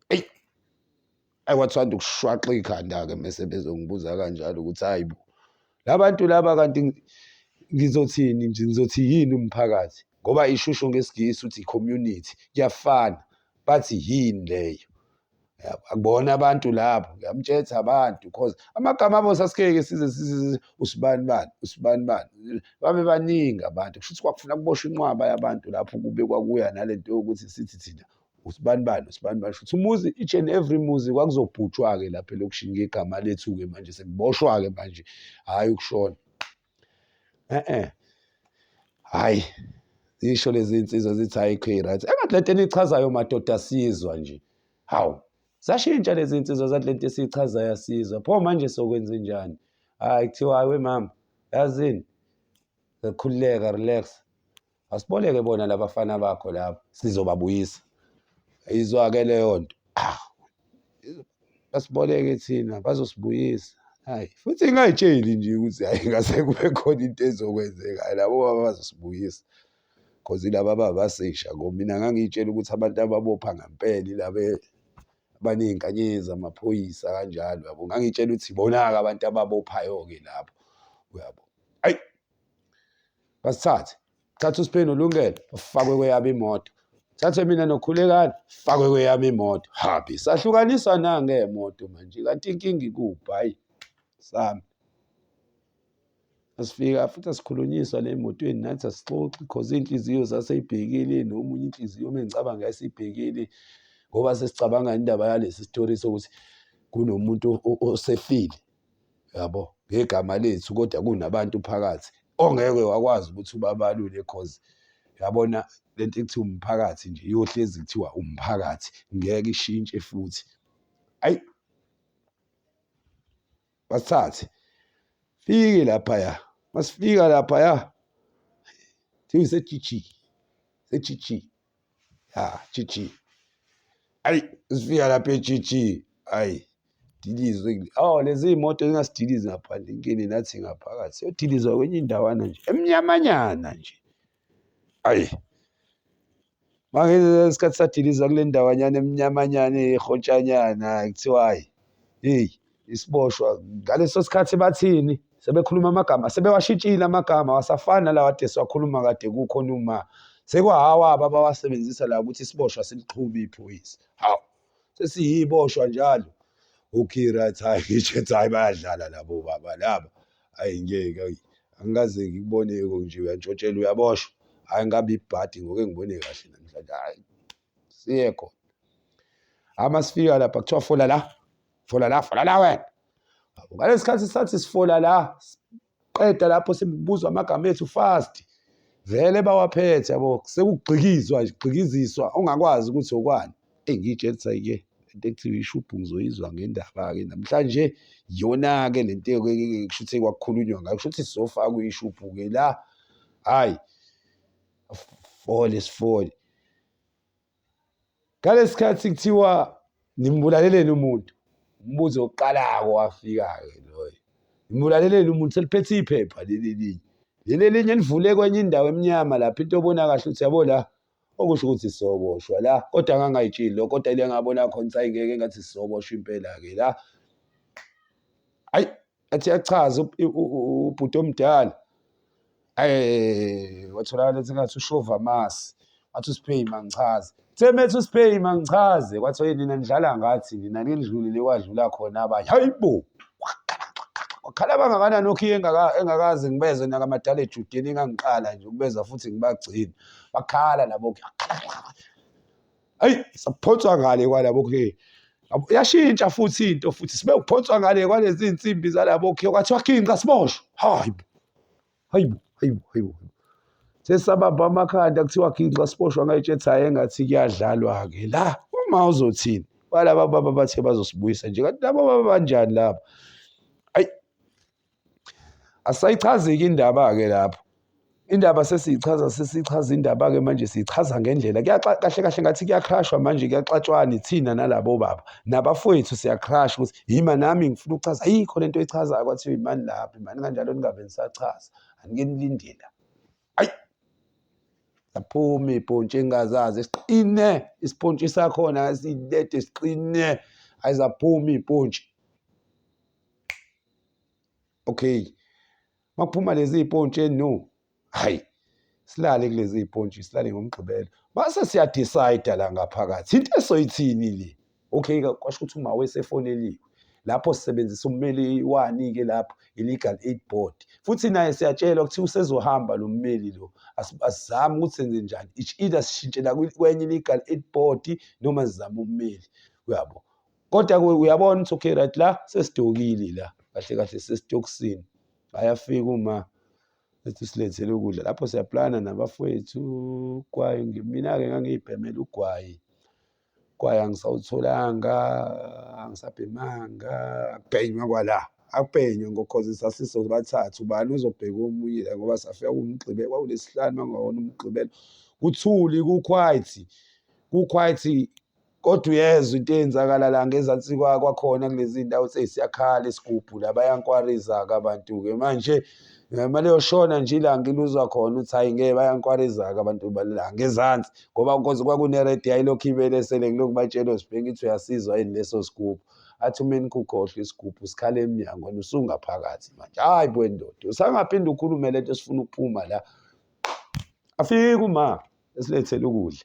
Eyi, ayi kwathanda ukushwaqa ikhanda-ke mese bezongibuza kanjalo ukuthi hhayi bo, la bantu laba kanti ngizothini nje ngizothi yini umphakathi? Ngoba ishusho ngesiNgisi uthi i-community, kuyafana. Bathi yini leyo? Yabo, akubona abantu labo ngiyamtshetha abantu cause amagama abo sasikeke size size usibani bani usibani bani babe baningi abantu kusho ukuthi kwakufuna kuboshwe inqwaba yabantu lapho kube kwakuya nale nto yokuthi sithi thina usibani bani usibani bani shuthi umuzi each and every muzi kwakuzobhutshwa-ke lapha elokishini ngegama lethu-ke manje sekuboshwa-ke manje hhayi ukushona. E-e, hhayi zisho lezi nsizwa zithi hhayi khe right engathi lento eniyichazayo madoda siyizwa nje hawu zashintsha lezi nsizwa zathi lento esiyichazayo asiyizwa pho manje sokwenze njani hhayi kuthiwa hayi wemama yazini khululeka relax Asiboleke bona labafana bakho laba sizobabuyisa. Izwa-ke leyo nto. Ah, basiboleke thina bazosibuyisa. Hayi futhi ngingayitsheli nje ukuthi hayi ngase kube khona into ezokwenzeka labo baba bazosibuyisa. Cause ilaba ababasesha ngoba mina ngangiyitshela ukuthi abantu ababopha ngempela ilaba abaney'nkanyezi amaphoyisa kanjalo yabo. Ngangiyitshela ukuthi ibona-ke abantu ababophayo-ke labo uyabo. Ayi basithathe thatha uSphe noLungelo ufakwe kweyabo imoto thathe mina noKhulekani fakwe kweyami imoto habi sahlukaniswa nangemoto manje kanti inkinga ikuphi hayi sami asifika futhi asikhulunyiswa le emotweni nathi asixoxi cause iy'nhliziyo zaseyibhekile nomunye inhliziyo uma ngicabanga yayisibhekile ngoba sesicabanga indaba yalesi sitori sokuthi kunomuntu osefile yabo ngegama lethu kodwa kunabantu phakathi ongeke wakwazi ukuthi ubabalule cause yabona lento ekuthiwa umphakathi nje iyohlezi kuthiwa umphakathi ngeke ishintshe futhi ayi basithathe fike laphaya masifika laphaya thiwe se-G_G se-G_G ya G_G ayi sifika lapha e-G_G ayi. Dilizwe oh lezi iy'moto zingasidilizi ngaphandle inkini nathi ngaphakathi siyodilizwa kwenye indawana nje emnyamanyana nje. Ayi mangisikhathi sadiliza kule ndawanyana emnyamanyana ehontshanyana kuthiwa hayi heyi isiboshwa ngaleso sikhathi bathini sebekhuluma amagama sebewashintshile amagama awasafani nalawa ade siwakhuluma kade kukhona uma sekwahawabo abawasebenzisa la ukuthi isiboshwa silixhume iphoyisa. Hawu sesiyiboshwa njalo. Okay right, hhayi ngisho ethi hhayi bayadlala labo baba laba, hhayi ngeke hhayi angikaze ngikubone-ke nje uyantshontshela uyaboshwa. Hhayi ngabe ibhadi ngoke ngibone kahle namhlanje, hhayi siye khona. Hhayi uma sifika lapha kuthiwa fola la, fola la, fola la wena. Ngalesi sikhathi sathi sifola la qeda lapho sibuzwa amagama ethu fast vele bawaphethe yabo sekugxikizwa nje gxikiziswa ongakwazi ukuthi okwani. Eyi ngiyitshela ukuthi hhayi-ke lento ekuthiwa ishubhu ngizoyizwa ngendaba-ke namhlanje iyona-ke le nto kushuthi kwakukhulunywa ngayo kushuthi sizofakwa ishubhu-ke la hhayi fole sifole. Ngalesi sikhathi kuthiwa nimbulaleleni umuntu, umbuzo wokuqala-ke owafika-ke loyo. Nimbulaleleni umuntu seliphethe iphepha leli elinye. Leli elinye livule kwenye indawo emnyama lapha into obona kahle ukuthi yabo la okusho ukuthi sizoboshwa la kodwa ngangayitsheli lokho kodwa ile ngabona khona ukuthi hhayi ngeke engathi sizoboshwa impela-ke la. Hhayi athi yachaza ubhuti omdala eh watholakala ethi ngathi ushova amasi wathi uSipheyima ngichaze the methi uSipheyima ngichaze kwathiwa nina nidlala ngathi nina nindlulile kwadlula khona abanye hayibo kwakhala bangakanani okhiye engakaze ngibezwe nakamadala ejudeni engangiqala nje ukubeza futhi ngibagcina bakhala labo Ayi saphonswa ngale kwalabo ke. Yashintsha futhi into futhi sibe ukuphonswa ngale kwalezi zinsimbi zalabo ke kwathiwa khinqa siboshwe. Hayibo. Hayibo, hayibo, hayibo. Sesabamba amakhanda kuthiwa khinqa siboshwa ngayitshethi hayi engathi kuyadlalwa ke la. Uma uzothini? Walaba baba bathe bazosibuyisa nje kanti labo baba banjani laba? Ayi Asayichazi-ke indaba-ke lapho. Indaba sesiyichaza sesiyichaza indaba-ke manje siyichaza ngendlela. Kahle kahle ngathi kuyakhrashwa manje kuyaxatshwana ithina nalabo baba. Nabafowethu siyakhrasha ukuthi yima nami ngifuna ukuchaza. Ayikho lento oyichazayo kwathiwa imani lapho, imani kanjalo ningabe nisachaza. Anike nilinde la. Ayi saphuma iy'pontshi engingazazi siqine isipontshi sakhona silede siqine ayi zaphuma iy'pontshi. Okay makuphuma lezi iy'pontshi no hhayi silale kulezi iy'pontshi silale ngoMgqibelo mase siya-decide la ngaphakathi into esoyithini le. Okay kwasho ukuthi uma wesefoneliwe lapho sisebenzisa ummeli wani-ke lapho i-legal aid board futhi naye siyatshelwa kuthiwa usezohamba lo mmeli lo asizame ukuthi senze njani it's either sishintshela kwenye i-legal aid board noma sizame ummeli uyabo. Kodwa uyabona ukuthi okay right la sesidokile la kahle kahle sesitokisini. Ayafika uma ethi usilethele ukudla lapho siyaplana nabafowethu ugwayi mina-ke ngangiyibhemela ugwayi ugwayi angisawutholanga angisabhemanga akubhenywa kwala akubhenywe ngokhoze sasisobathathu ubani uzobheka omunye la ngoba safika kuwumgqibelo kwakulesihlanu mangawona umgqibelo kuthuli ku-quiet ku-quiet. Kodwa uyezwa into eyenzakala la ngezansi kwakhona kulezi ndawo sesiyakhala isigubhu la bayankwariza-ke abantu-ke manje uma liyoshona nje ilanga iluzwa khona ukuthi hhayi ngeke bayankwariza-ke abantu la ngezansi ngoba nkosi kwakuneredi yayilokhu ibelesele ngilokhu batshela osibheke ngithi uyasizwa yini leso sigubhu athi umeni kukhohlwa isigubhu sikhala emnyango wena usungaphakathi manje hhayi bo ndoda usangaphinde ukhulume lento esifuna ukuphuma la afike uma esilethele ukudla.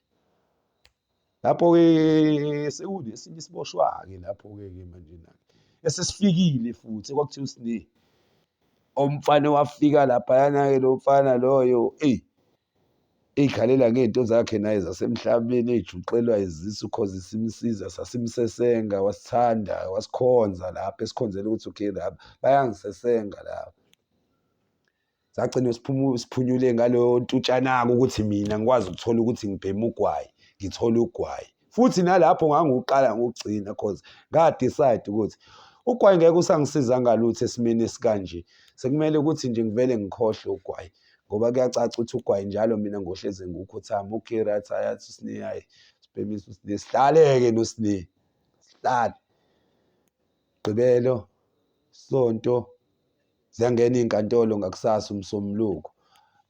Lapho-ke sekunesinye isiboshwa-ke lapho-ke ke manje na-ke esesifikile futhi ekwakuthiwa uSne. Umfana wafika laphayana-ke lo mfana loyo eyi ey'khalela ngey'nto zakhe naye zasemhlabeni ey'juqelwa izisu cause simsiza sasimsesenga wasithanda wasikhonza lapha esikhonzela ukuthi okay laba bayangisesenga laba. Sagcina siphunyule ngaleyo ntutshana-ke ukuthi mina ngikwazi ukuthola ukuthi ngibheme ugwayi, ngithole ugwayi. Futhi nalapho ngangiwuqala ngokugcina cause nga-decide ukuthi ugwayi ngeke usangisiza ngalutho esimeni esikanje. Sekumele ukuthi nje ngivele ngikhohlwe ugwayi ngoba kuyacaca ukuthi ugwayi njalo mina ngohleze ngiwukhothama. Okay right, hhayi athi uSne hhayi sibhemise uSne, sihlale-ke noSne, sihlale. Gqibelo, Sonto, ziyangena iy'nkantolo ngakusasa uMsombuluko.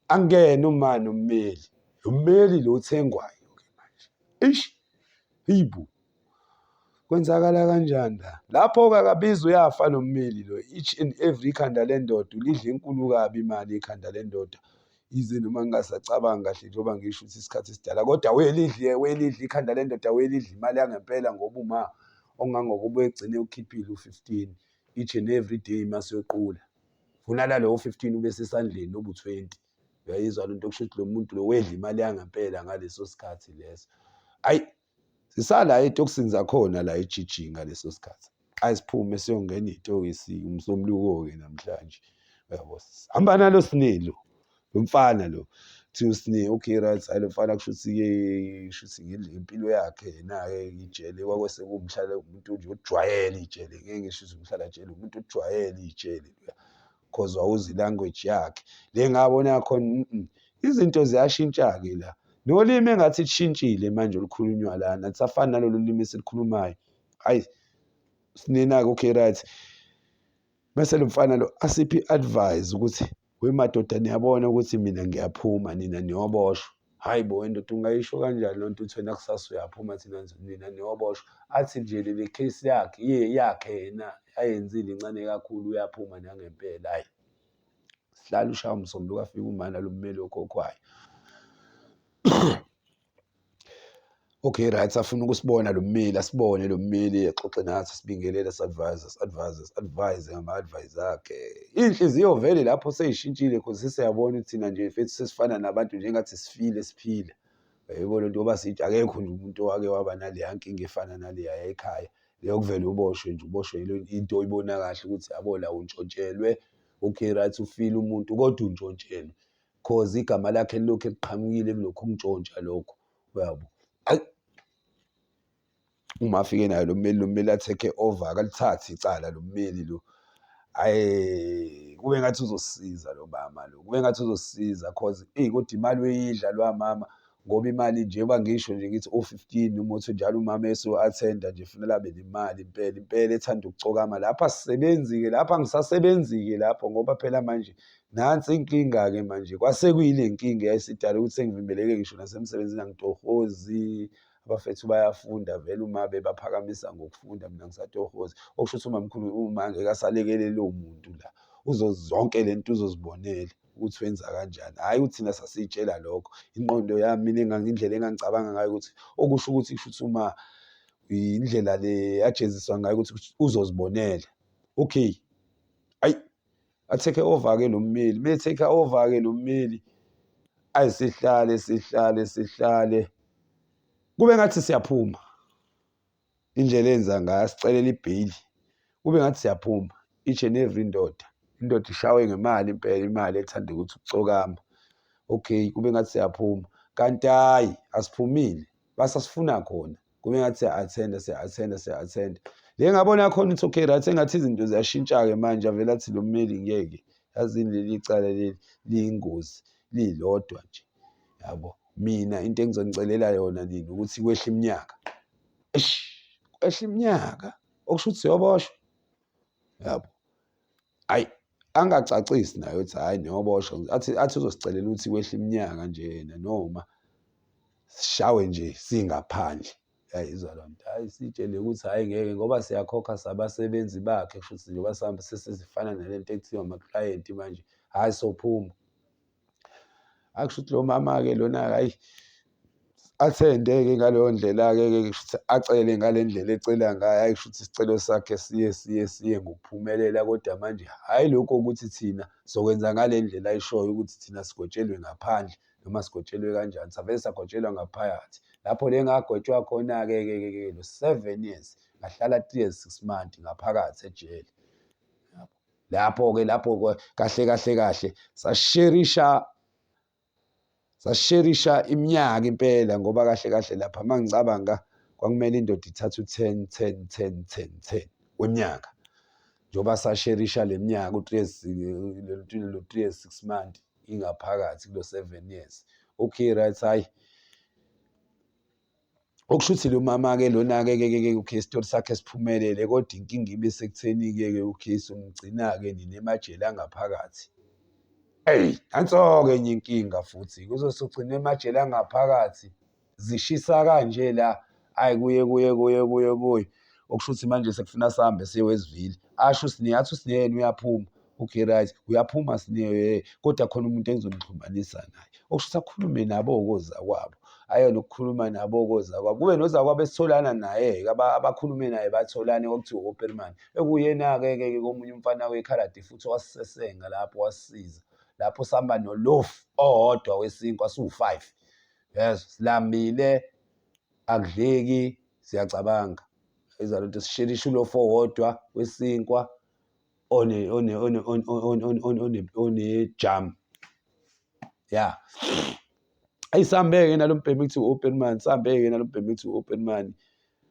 Angene uma nommeli, lo mmeli lo othengwayo-ke manje. Eish, heyibo, kwenzakala kanjani la? Lapho-ke akabizi uyafa lo mmeli lo, each and every ikhanda lendoda ulidla enkulu kabi imali ikhanda lendoda. Yize noma ngingasacabangi kahle njengoba ngisho ukuthi isikhathi esidala kodwa welidle welidla ikhanda lendoda welidla imali yangempela ngoba uma ongangokuba egcine ukhiphile u-15 each and every day masiyoqula funa la lowo 15 ube sesandleni nobu 20. Uyayizwa lento, kusho ukuthi lo muntu lo wedla imali yangempela ngaleso sikhathi leso. Ayi, sisala ey'tokisini zakhona la e-G_G ngaleso sikhathi. Ayi, siphume siyongena iy'tokisi uMsombuluko-ke namhlanje, uyabo. Sihamba nalo Sne lo, lo mfana lo. Kuthiwa uSne, okay right, hhayi lo mfana kushuthi-ke kushuthi impilo yakhe yena-ke ijele kwakwese kuwumhlala umuntu nje ojwayele ijele, ngeke ngisho ukuthi umhlala jele, umuntu ojwayele ijele loya. Cause wawuzwa i-language yakhe. Le ngabona khona izinto ziyashintsha-ke la. Nolimi engathi lushintshile manje olukhulunywa lana, alisafani nalolu limi esilukhulumayo. Hhayi, sinina-ke okay right. Mese lo mfana lo asiphe i-advise ukuthi, we madoda niyabona ukuthi mina ngiyaphuma nina niyoboshwa. Hhayi bo wendoda ungayisho kanjani loo nto uthi wena kusasa uyaphuma thina nina niyoboshwa. Athi nje le case yakhe yakhe yena ayenzile incane kakhulu uyaphuma nangempela hhayi. Sihlale ushaya uMsombuluko afike umana lo mmeli okhokhwayo. Okay right, afuna ukusibona lo mmeli, asibone lo mmeli, exoxe nathi, sibingelele, si-advise, si-advise, si-advise ngama-advise akhe. Iy'nhliziyo vele lapho sey'shintshile cause sesiyabona ukuthi thina nje mfethu sesifana nabantu nje engathi sifile siphila. Uyayibona lento ngoba sithi akekho nje umuntu owake waba naleya nkinga efana naleya ekhaya. Leyokuvele uboshwe nje uboshwe into oyibona kahle ukuthi yabo la untshontshelwe, okay right ufile umuntu kodwa untshontshelwe. Cause igama lakhe lilokhu liqhamukile kulokhu ukuntshontsha lokho, uyabo. Ayi, uma afike naye lo mmeli, lo mmeli a-take over, akalithathe icala lo mmeli lo. Hhayi, kube ngathi uzosisiza lo mama lo, kube ngathi uzosisiza cause eyi kodwa imali uyidla lowa mama ngoba imali njengoba ngisho nje ngithi o-15 uma uthi njalo umama eso-attend-a nje kufanele abe nemali impela, impela ethanda ukucokama. Lapho asisebenzi-ke lapho angisasebenzi-ke lapho ngoba phela manje nansi inkinga-ke manje kwase kuyile nkinga eyayisidala ukuthi sengivimbeleke ngisho nasemsebenzini angitohozi. Abafethu bayafunda vele uma bebaphakamisa ngokufunda mina ngisatohoza. Okusho ukuthi umamkhulu uma ngeke asalekelele lowo muntu la zonke le nto uzozibonela ukuthi wenza kanjani. Hhayi ukuthi thina sasiy'tshela lokho, ingqondo yami mina indlela engangicabanga ngayo ukuthi okusho ukuthi kusho ukuthi uma indlela le ajeziswa ngayo ukuthi uzozibonela. Okay, ayi a-take over-ke lo mmeli, uma e-take over-ke lo mmeli, ayi sihlale sihlale sihlale kube ngathi siyaphuma. Indlela enza ngayo asicelela ibheyili kube ngathi siyaphuma each and every ndoda, indoda ishawe ngemali impela imali ethanda ukuthi ukucokama. Okay, kube ngathi siyaphuma kanti hhayi asiphumile basasifuna khona, kube ngathi siya-attend-a siya-attend-a siya-attend-a. Le ngabona khona ukuthi okay right engathi izinto ziyashintsha-ke manje avele athi lo mmeli ngeke, yazini leli cala leli liyingozi lilodwa nje, yabo. Mina into engizonicelela yona nina ukuthi kwehle iminyaka. Eish, kwehle iminyaka okusho ukuthi siyoboshwa, yabo. Hhayi, angacacisi naye ukuthi hhayi niyoboshwa, athi athi uzosicelela ukuthi kwehle iminyaka nje yena noma sishawe nje singaphandle. Uyayizwa loo nto? Hhayi sitshele ukuthi hhayi ngeke ngoba siyakhokha sabasebenzi bakhe kusho ukuthi njengoba sihamba sesifana nale nto ekuthiwa amaklayenti manje, hhayi sophuma. Akusho ukuthi lo mama-ke lona-ke hhayi athende-ke ngaleyo ndlela-ke ke kusho ukuthi acele ngale ndlela ecela ngayo, hhayi kusho ukuthi isicelo sakhe siye siye siye ngokuphumelela kodwa manje hhayi lokhu ukuthi thina sokwenza ngale ndlela ayishoyo ukuthi thina sigwetshelwe ngaphandle noma sigwetshelwe kanjani, savele sagwetshelwa ngaphakathi. Lapho le ngagwetshwa khona-ke ke ke ke lo 7 years, ngahlala 3 years 6 months ngaphakathi ejele. Lapho-ke lapho kahle kahle kahle sasherisha sasherisha iminyaka impela ngoba kahle kahle lapha uma ngicabanga kwakumele indoda ithathe u-10 10 10 10 10 weminyaka. Njengoba sasherisha le minyaka u-3 years lo 3 years 6 months ingaphakathi kulo 7 years. Okay right, hhayi. Okusho ukuthi lo mama-ke lona-ke ke ke ke okay, isitori sakhe siphumelele kodwa inkinga ibe sekutheni-ke ke okay, somgcina-ke nina emajele angaphakathi. Eyi, nanso-ke enye inkinga futhi kuzosugcina emajele angaphakathi zishisa kanje la, ayi kuye kuye kuye kuye kuye. Okusho ukuthi manje sekufuna sihambe siye Westville. Asho uSne, athi uSne yena uyaphuma. Okay right, uyaphuma Sne kodwa khona umuntu engizonixhumanisa naye. Okusho ukuthi akhulume nabo-ke ozakwabo. Aye nokukhuluma nabo-ke ozakwabo. Kube nozakwabo esitholana naye-ke abakhulume naye batholane kwakuthiwa u-Opperman. Ekuyena-ke ke komunye umfana wekhaladi futhi owasisesenga lapho wasisiza. Lapho sihamba nolofu owodwa wesinkwa siwu-five. Yes, silambile akudleki siyacabanga. Iza lento sisherisha ulofu owodwa wesinkwa one one one one one one one one-jam. Ya. Ayi sihambeke nalo mbhemu ekuthiwa u-open man, sihambeke nalo mbhemu ekuthiwa u-open man.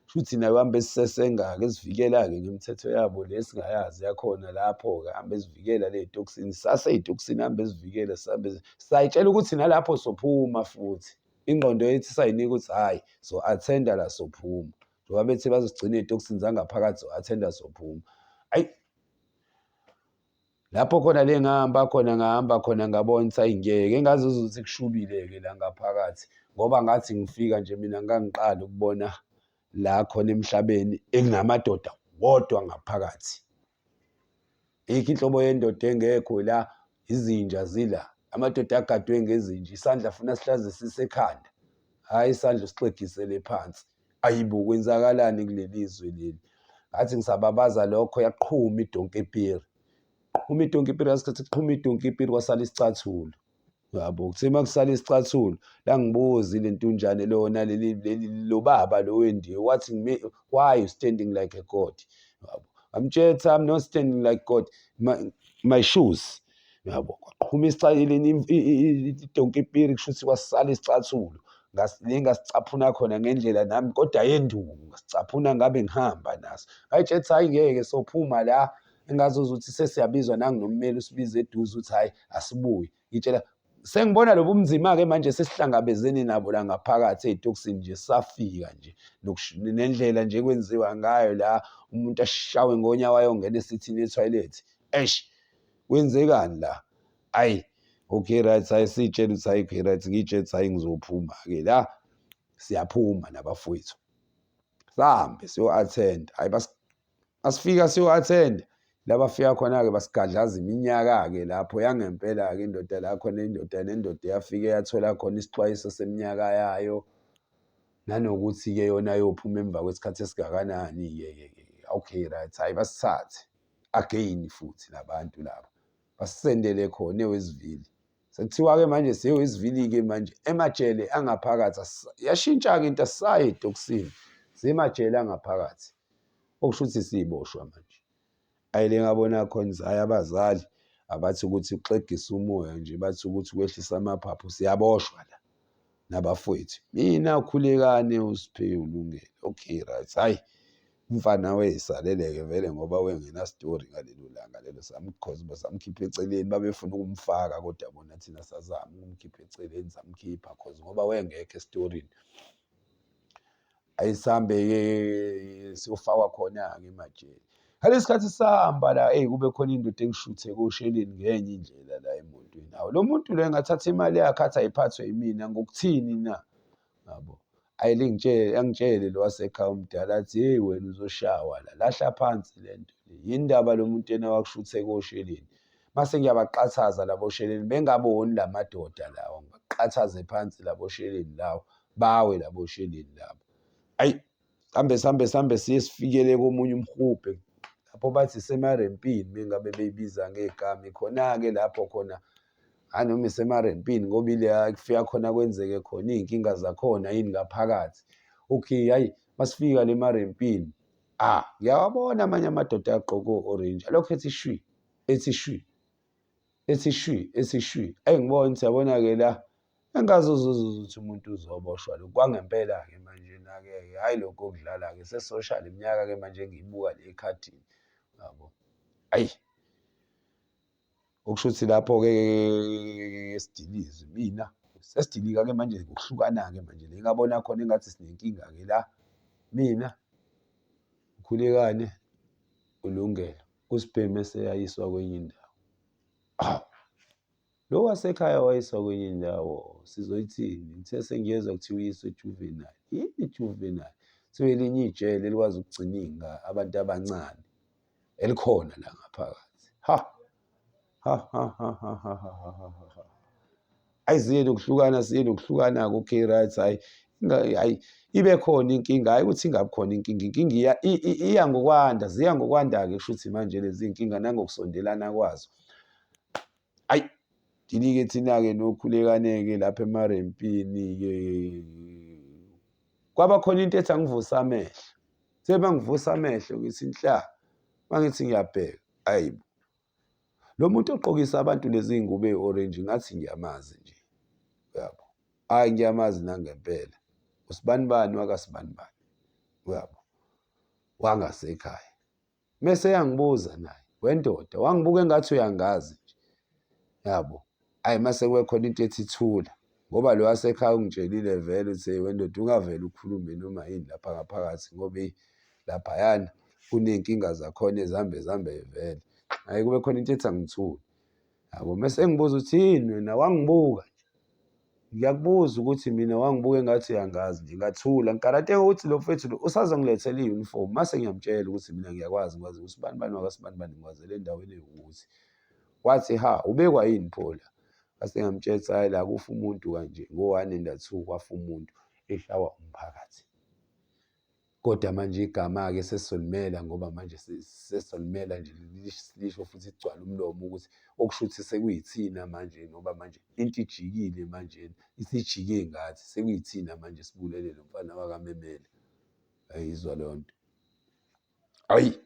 Shuthi naye uhambe esisesenga-ke esivikela-ke ngemithetho yabo le esingayazi yakhona lapho-ke hambe esivikela le y'tokisini sasey'tokisini hambe esivikela sihambe sayitshela ukuthi nalapho sophuma futhi ingqondo yethu sayinika ukuthi hhayi so-attenda la sophuma njengoba bethi bazosigcina ey'tokisini zangaphakathi so-attenda sophuma ayi Lapho khona le ngahamba khona ngahamba khona ngabona ukuthi ayi ngeke engazuza ukuthi kushubile-ke la ngaphakathi ngoba ngathi ngifika nje mina ngangiqala ukubona la khona emhlabeni ekunamadoda wodwa ngaphakathi. Ayikho inhlobo yendoda engekho la, izinja zila, amadoda agadwe ngezinja, isandla funa sihlaze sisekhanda, hhayi isandla usixegisele phansi. Ayibo kwenzakalani kuleli zwe leli? Ngathi ngisababaza lokho yaqhuma idonkipiri. Qhuma idonkipiri ngasikhathi kuqhuma idonkipiri kwasala isicathulo. Yabo kuthe uma kusala isicathulo langibuza ile ntunjane lona leli leli lo baba lo wendiya wathi why you standing like a god? Yabo ngamtshela I'm not standing like God my shoes yabo kwaqhuma idonkipiri kusho ukuthi kwasala isicathulo ngasicaphuna khona ngendlela nami kodwa yenduku ngasicaphuna ngabe ngihamba naso ngayitshela ukuthi hhayi ngeke sophuma la engazuza ukuthi sesiyabizwa nangunommeli usibize eduze ukuthi hhayi asibuye ngitshela sengibona lobu bunzima-ke manje sesihlangabezene nabo la ngaphakathi ey'tokisini nje safika nje nendlela nje kwenziwa ngayo la umuntu ashawe ngonyawo ayongena esithini ethoyilethi eish kwenzekani la ayi okay right hayi siyitshela ukuthi hayi okay right ngiyitshela ukuthi hayi ngizophuma-ke la siyaphuma nabafowethu sihambe siyo-attend hayi asifika siyo-attend la bafika khona-ke basigadlaza iminyaka-ke lapho yangempela-ke indoda la khona indoda nendoda yafike yathola khona isixwayiso seminyaka yayo nanokuthi-ke yona yophuma emva kwesikhathi esingakanani-ke ke okay right hhayi basithathe again futhi labantu laba basisendele khona eWestville sekuthiwa-ke manje siyeWestville-ke manje emajele angaphakathi yashintsha-ke into asisayi etokisini semajele angaphakathi okusho ukuthi siboshwa manje ayi le ngabona khona hhayi abazali abathi ukuthi uxegisa umoya nje bathi ukuthi kwehlisa amaphaphu siyaboshwa la nabafowethu mina khulekane usiphe ulungele okay right hayi umfana weyisaleleke vele ngoba wengenasitori ngalelo langa lelo samkhoza samkhipha eceleni babefuna ukumfaka kodwa bona thina sazama ukumkhipha eceleni samkhipha cause ngoba wengekho esitorini ayisambe-ke siyofakwa khona-ke emajele ngalesi sikhathi sihamba la eyi kube khona indoda engishuthe kosheleni ngenye indlela la emotweni hawu lo muntu lo engathatha imali yakhe athi ayiphathwe yimina ngokuthini na yabo ayilingitshele angitshele lo wasekhaya omdala athi hey wena uzoshawa la lahla phansi le nto le yini ndaba lo muntu yena wakushuthe kosheleni mase ngiyabaqathaza labo sheleni bengaboni la madoda lawa ngibaqathaze phansi labo sheleni lawa bawe labo sheleni labo ayi sambe sambe sambe siye sifikele komunye umhubhe lapho bathi semarempini mengabe beyibiza ngegama ikhona-ke lapho khona hayi noma isemarempini ngoba ile kufika khona kwenzeke khona iy'nkinga zakhona yini ngaphakathi okay hayi masifika le marempini ah ngiyawabona amanye amadoda agqoke o-orange alokhu ethi shwi ethi shwi ethi shwi ethi shwi eyi ngibona ukuthi yabona-ke la Engazuzuza ukuthi umuntu uzoboshwa lokhu kwangempela-ke manje na-ke hhayi lokhu okudlala-ke sesosha le minyaka-ke manje engiyibuka le ekhadini yabo ayi okusho ukuthi lapho-ke sidilizwe mina Sesidilika-ke manje ngokuhlukana-ke manje la engabona khona engathi sinenkinga-ke la. Mina, uKhulekane, uLungelo, uSibhemu eseyayiswa kwenye indawo. Hawu! Lo wasekhaya wayiswa kwenye indawo sizoyithini? Ngithe sengiyezwa kuthiwa uyiswe ejuvenile. Yini ijuvenile? Kuthiwa elinye ijele elikwazi ukugcina abantu abancane elikhona la ngaphakathi. Ha! Ha ha ha ha ha ha ha ha ha. Ayi siye nokuhlukana siye nokuhlukana-ke okay right hhayi hhayi ibe khona inkinga hhayi ukuthi ingabi khona inkinga inkinga iya iya ngokwanda ziya ngokwanda-ke kusho ukuthi manje lezi nkinga nangokusondelana kwazo. Ayi thini-ke thina-ke nokhulekane-ke lapha emarempini-ke kwaba khona into ethi angivusa amehlo sebangivusa amehlo ngithi nhla mangithi ngiyabheka ayibo lo muntu ogqokisa abantu lezi ngubo eyi-orange ngathi ngiyamazi nje uyabo hhayi ngiyamazi nangempela usibanibani wakasibanibani uyabo wangasekhaya Mese eyangibuza naye, wendoda, wangibuka engathi uyangazi nje. Yabo. Ayi mase kube khona into ethi thula. Ngoba lo wasekhaya ungitshelile vele uthi hey wendoda ungavele ukhulume noma yini lapha ngaphakathi ngoba eyi laphayana kuney'nkinga zakhona ezihambe zihambe vele. Hhayi kube khona into ethi angithule. Yabo mese engibuza uthi yini wena wangibuka nje. Ngiyakubuza ukuthi mina wangibuka engathi uyangazi nje ngathula ngikarateka ukuthi lo mfethu lo usazongilethela i-uniform mase ngiyamtshela ukuthi mina ngiyakwazi ngikwazi usibani bani wakasibani bani ngikwazele endaweni ewukuthi. Wathi ha ubekwa yini pho la? Ngase ngiyamtshela ukuthi hhayi la kufa umuntu kanje ngo-one and two kwafa umuntu eshawa umphakathi. Kodwa manje igama-ke sesizolimela ngoba manje sesizolimela nje lisho futhi ligcwale umlomo ukuthi okusho ukuthi sekuyithina manje ngoba manje into ijikile manje isijike ngathi sekuyithina manje sibulele lo mfana wakaMemela. Ayizwa leyo nto. Ayi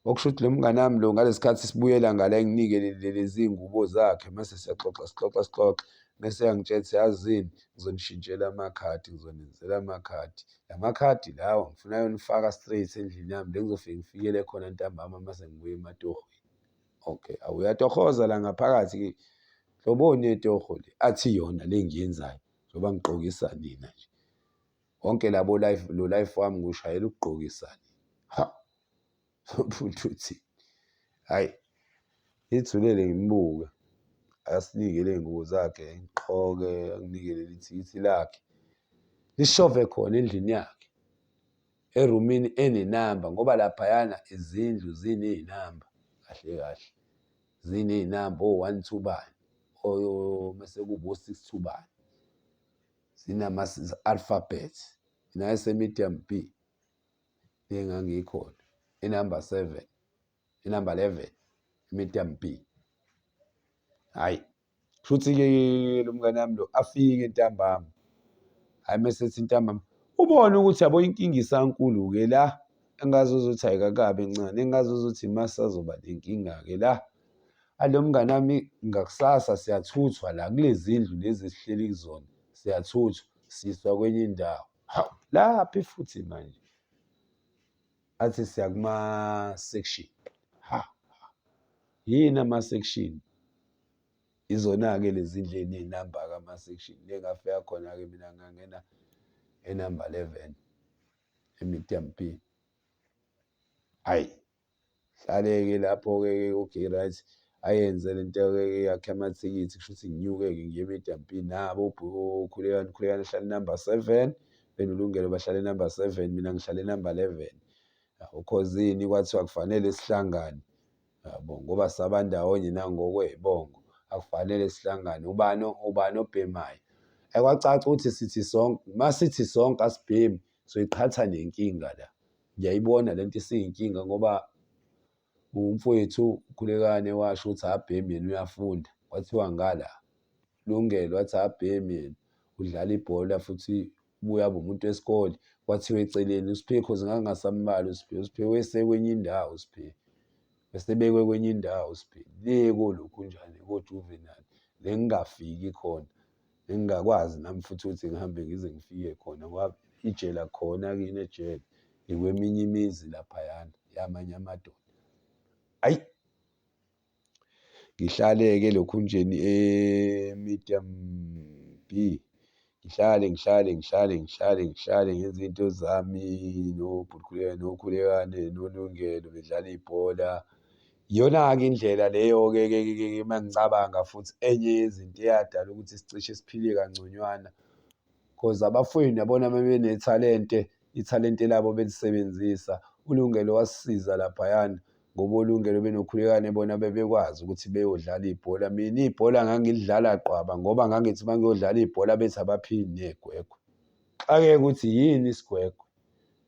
Okusho ukuthi lo mngani wami lo ngalesi khathi sibuyela ngale enginike lezi ngubo zakhe mase siyaxoxa sixoxa sixoxe mese eyangitshela ukuthi yazini ngizonishintshela amakhadi ngizonenzela amakhadi. La makhadi lawa ngifuna ayonifaka straight endlini yami le ngizofike ngifikele khona ntambama mase ngibuya ematohweni. Okay, awu uyatohoza la ngaphakathi-ke nhloboni yetoho le athi yona le engiyenzayo njengoba ngigqokisa nina nje. Wonke labo life lo life wami ngiwushayela ukugqokisa nina. Ha! Futhi uthi hhayi ngithulele ngimbuke asinike ley'ngubo zakhe ngiqhoke anginike leli thikithi lakhe lishove khona endlini yakhe erumini enenamba ngoba laphayana izindlu ziney'namba kahle kahle ziney'namba o-one two bani mese kuba o-six two bani zinama-alphabet mina ese-medium B. Le ngangikhona inumber 7 inumber 11 medium B hayi futhi-ke lo mngane wami lo afike ntambama hhayi mese ethi ntambama ubone ukuthi yabo inkinga isankulu-ke la engazuzuthi ayikakabi encane engazuzuthi masazoba nenkinga-ke la alo mngane wami ngakusasa siyathuthwa la kulezi ndlu lezi esihleli kuzona siyathuthwa siswa kwenye indawo Hawu, laphi futhi manje? Athi siya kuma-section. Ha, yini ama-section? Izona-ke lezi ndlu ey'ney'namba-ke ama-section. Le ngafika khona-ke mina ngangena enumber 11 e-medium B. Hhayi, Hlaleke lapho-ke ke okay right ayenze le nto-ke ke yakhe amathikithi kusho ukuthi nginyuke-ke ngiye emidampini nabo okhulekani ukhulekani ahlale number 7 benoLungelo bahlale number 7 mina ngihlale number 11 yabo cause ini kwathiwa kufanele sihlangane yabo ngoba saba ndawonye nangokwey'bongo akufanele sihlangane ubani ubani obhemayo ekwacaca ukuthi sithi sonke masithi sonke asibhemi soyiqhatha nenkinga la Ngiyayibona le nto isiyinkinga ngoba umfowethu uKhulekane washo ukuthi akabhemi yena uyafunda, kwathiwa ngala. Lungelo wathi akabhemi yena udlala ibhola futhi ubuye abe umuntu wesikole, kwathiwa eceleni uSphe cause ngangingasambali uSphe, uSphe wayesekwenye indawo uSphe, wayesebekwe kwenye indawo uSphe, le kolokhunjani ko-juvenile le ngingafiki khona. Bengingakwazi nami futhi ukuthi ngihambe ngize ngifike khona ngoba ijele akukhona kini ejele, ngikweminye imizi laphayana yamanye amadoda. Ayi, Ngihlale-ke elokhunjeni e-medium B. Ngihlale ngihlale ngihlale ngihlale ngihlale ngenze iy'nto zami nobhuti noKhulekane noLungelo bedlala ibhola. Iyona-ke indlela leyo-ke ke ke ke uma ngicabanga futhi enye yezinto eyadala ukuthi sicishe siphile kangconywana cause abafowenu yabona uma benethalente, ithalente labo belisebenzisa. ULungelo wasisiza laphayana ngoba oLungelo benoKhulekane bona bebekwazi ukuthi beyodlala ibhola. Mina ibhola ngangilidlala qwaba ngoba ngangithi uma ngiyodlala ibhola bethi abaphili negwegwe. Xakeka ukuthi yini isigwegwe,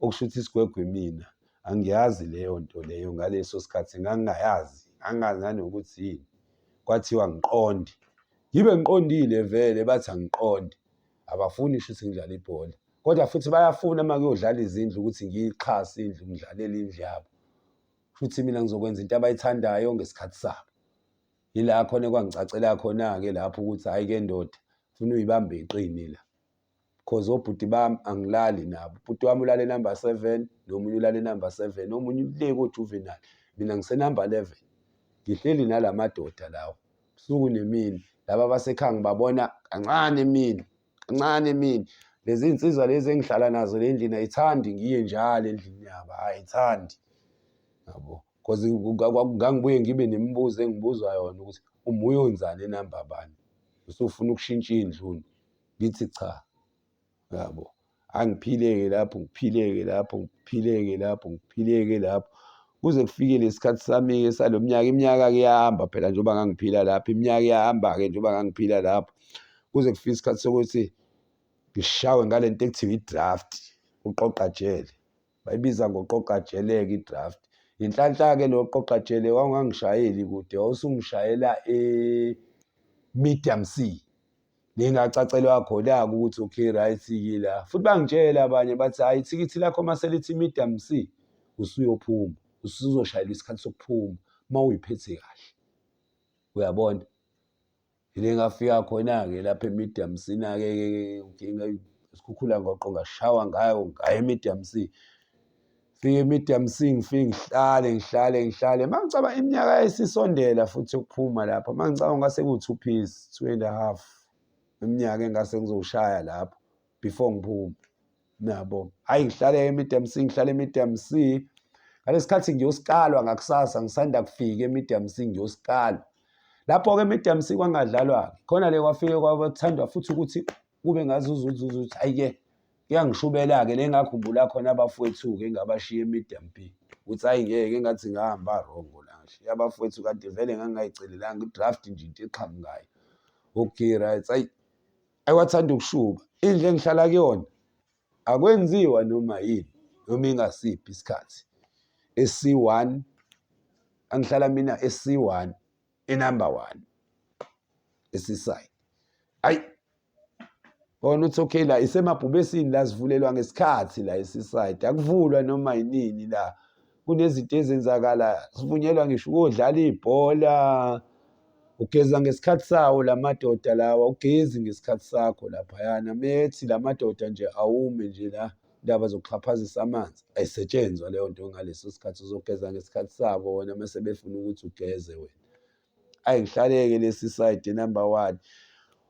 okusho ukuthi isigwegwe imina. Angiyazi leyo nto leyo ngaleso sikhathi ngangingayazi, ngangingazi nanokuthi yini. Kwathiwa ngiqonde, ngibe ngiqondile vele bathi angiqonde. Abafuni shuthi ngidlale ibhola kodwa futhi bayafuna uma kuyodlala izindlu ukuthi ngiyixhase indlu ngidlalele indlu yabo. Futhi mina ngizokwenza into abayithandayo ngesikhathi sabo. Yila khona ekwangicacela khona-ke lapho ukuthi hhayi-ke ndoda funa uyibambe iqini la. Cause obhuti bami angilali nabo. Ubhuti wami ulale number 7 nomunye ulale number 7 omunye le ko-juvenile. Mina ngise-number 11. Ngihleli nala madoda lawa ubusuku nemini. Laba abasekhaya ngibabona kancane emini, kancane emini. Lezi iy'nsizwa lezi engihlala nazo le ndlini ayithandi ngiye njalo endlini yabo, ayithandi yabo. Cause ngangibuye ngibe nemibuzo engibuzwa yona ukuthi uma uyonzani enamba bani, usufuna ukushintsha indlu. Ngithi cha, yabo. Angiphileke lapho, ngiphileke lapho, ngiphileke lapho, ngiphileke lapho kuze kufike lesikhathi sami-ke salo mnyaka. Iminyaka-ke iyahamba phela njengoba ngangiphila lapho, iminyaka iyahamba-ke njengoba ngangiphila lapho kuze kufike isikhathi sokuthi ngishawe ngale nto ekuthiwa i-draft, uqoqa jele. Bayibiza ngoqoqa jele-ke i-draft. Ngenhlanhla-ke lo qoqa jele wawungangishayeli kude, wawusungishayela e-medium C. Ngingacacelwa khona-ke ukuthi okay right-ke la. Futhi bangitshela abanye bathi hhayi ithikithi lakho uma selithi medium C usuyophuma, usuzoshayelwa isikhathi sokuphuma uma uyiphethe kahle. Uyabona? Ngike ngafika khona-ke lapha e-medium C-na-ke isikhukhula ngoqo ngashawa ngayo ngaya e-medium C. Fike e-medium C ngifike ngihlale ngihlale ngihlale uma ngicabanga iminyaka yayisisondela futhi yokuphuma lapha uma ngicabanga ngase kuwu-two piece, two and a half iminyaka engase ngizowushaya lapho before ngiphume. Nabo hhayi ngihlale e-medium C ngihlale e-medium C ngalesi khathi ngiyosikalwa ngakusasa ngisanda kufika e-medium C ngiyosikalwa. Lapho-ke e-medium C kwangadlalwa-ke khona le kwafike kwathandwa futhi ukuthi kube ngazi uzuzuza ukuthi hhayi-ke kuyangishubela-ke le ngakhumbula khona abafowethu-ke engabashiya e-medium B ukuthi hhayi ngeke engathi ngahamba wrong la ngishiya abafowethu kanti vele ngangingayicelelanga i-draft nje into eqhamukayo. Okay right, hhayi ayiwathanda ukushuba indlu engihlala kuyona akwenziwa noma yini noma ingasiphi isikhathi esi-1 angihlala mina esi-1 inumber 1 esiside ayi bona uthi okay la isemabhubesini la sivulelwa ngesikhathi la esiside akuvulwa noma yinini la kunezinto ezenzakala sivunyelwa ngisho ukudlala ibhola Ugeza ngesikhathi sawo la madoda lawa, awugezi ngesikhathi sakho laphayana. Methi la madoda nje awume nje la, indaba zokuxhaphazisa amanzi ayisetshenzwa leyo nto ngaleso sikhathi. Uzogeza ngesikhathi sabo wena uma sebefuna ukuthi ugeze wena. Ayi ngihlale-ke lesi side number one.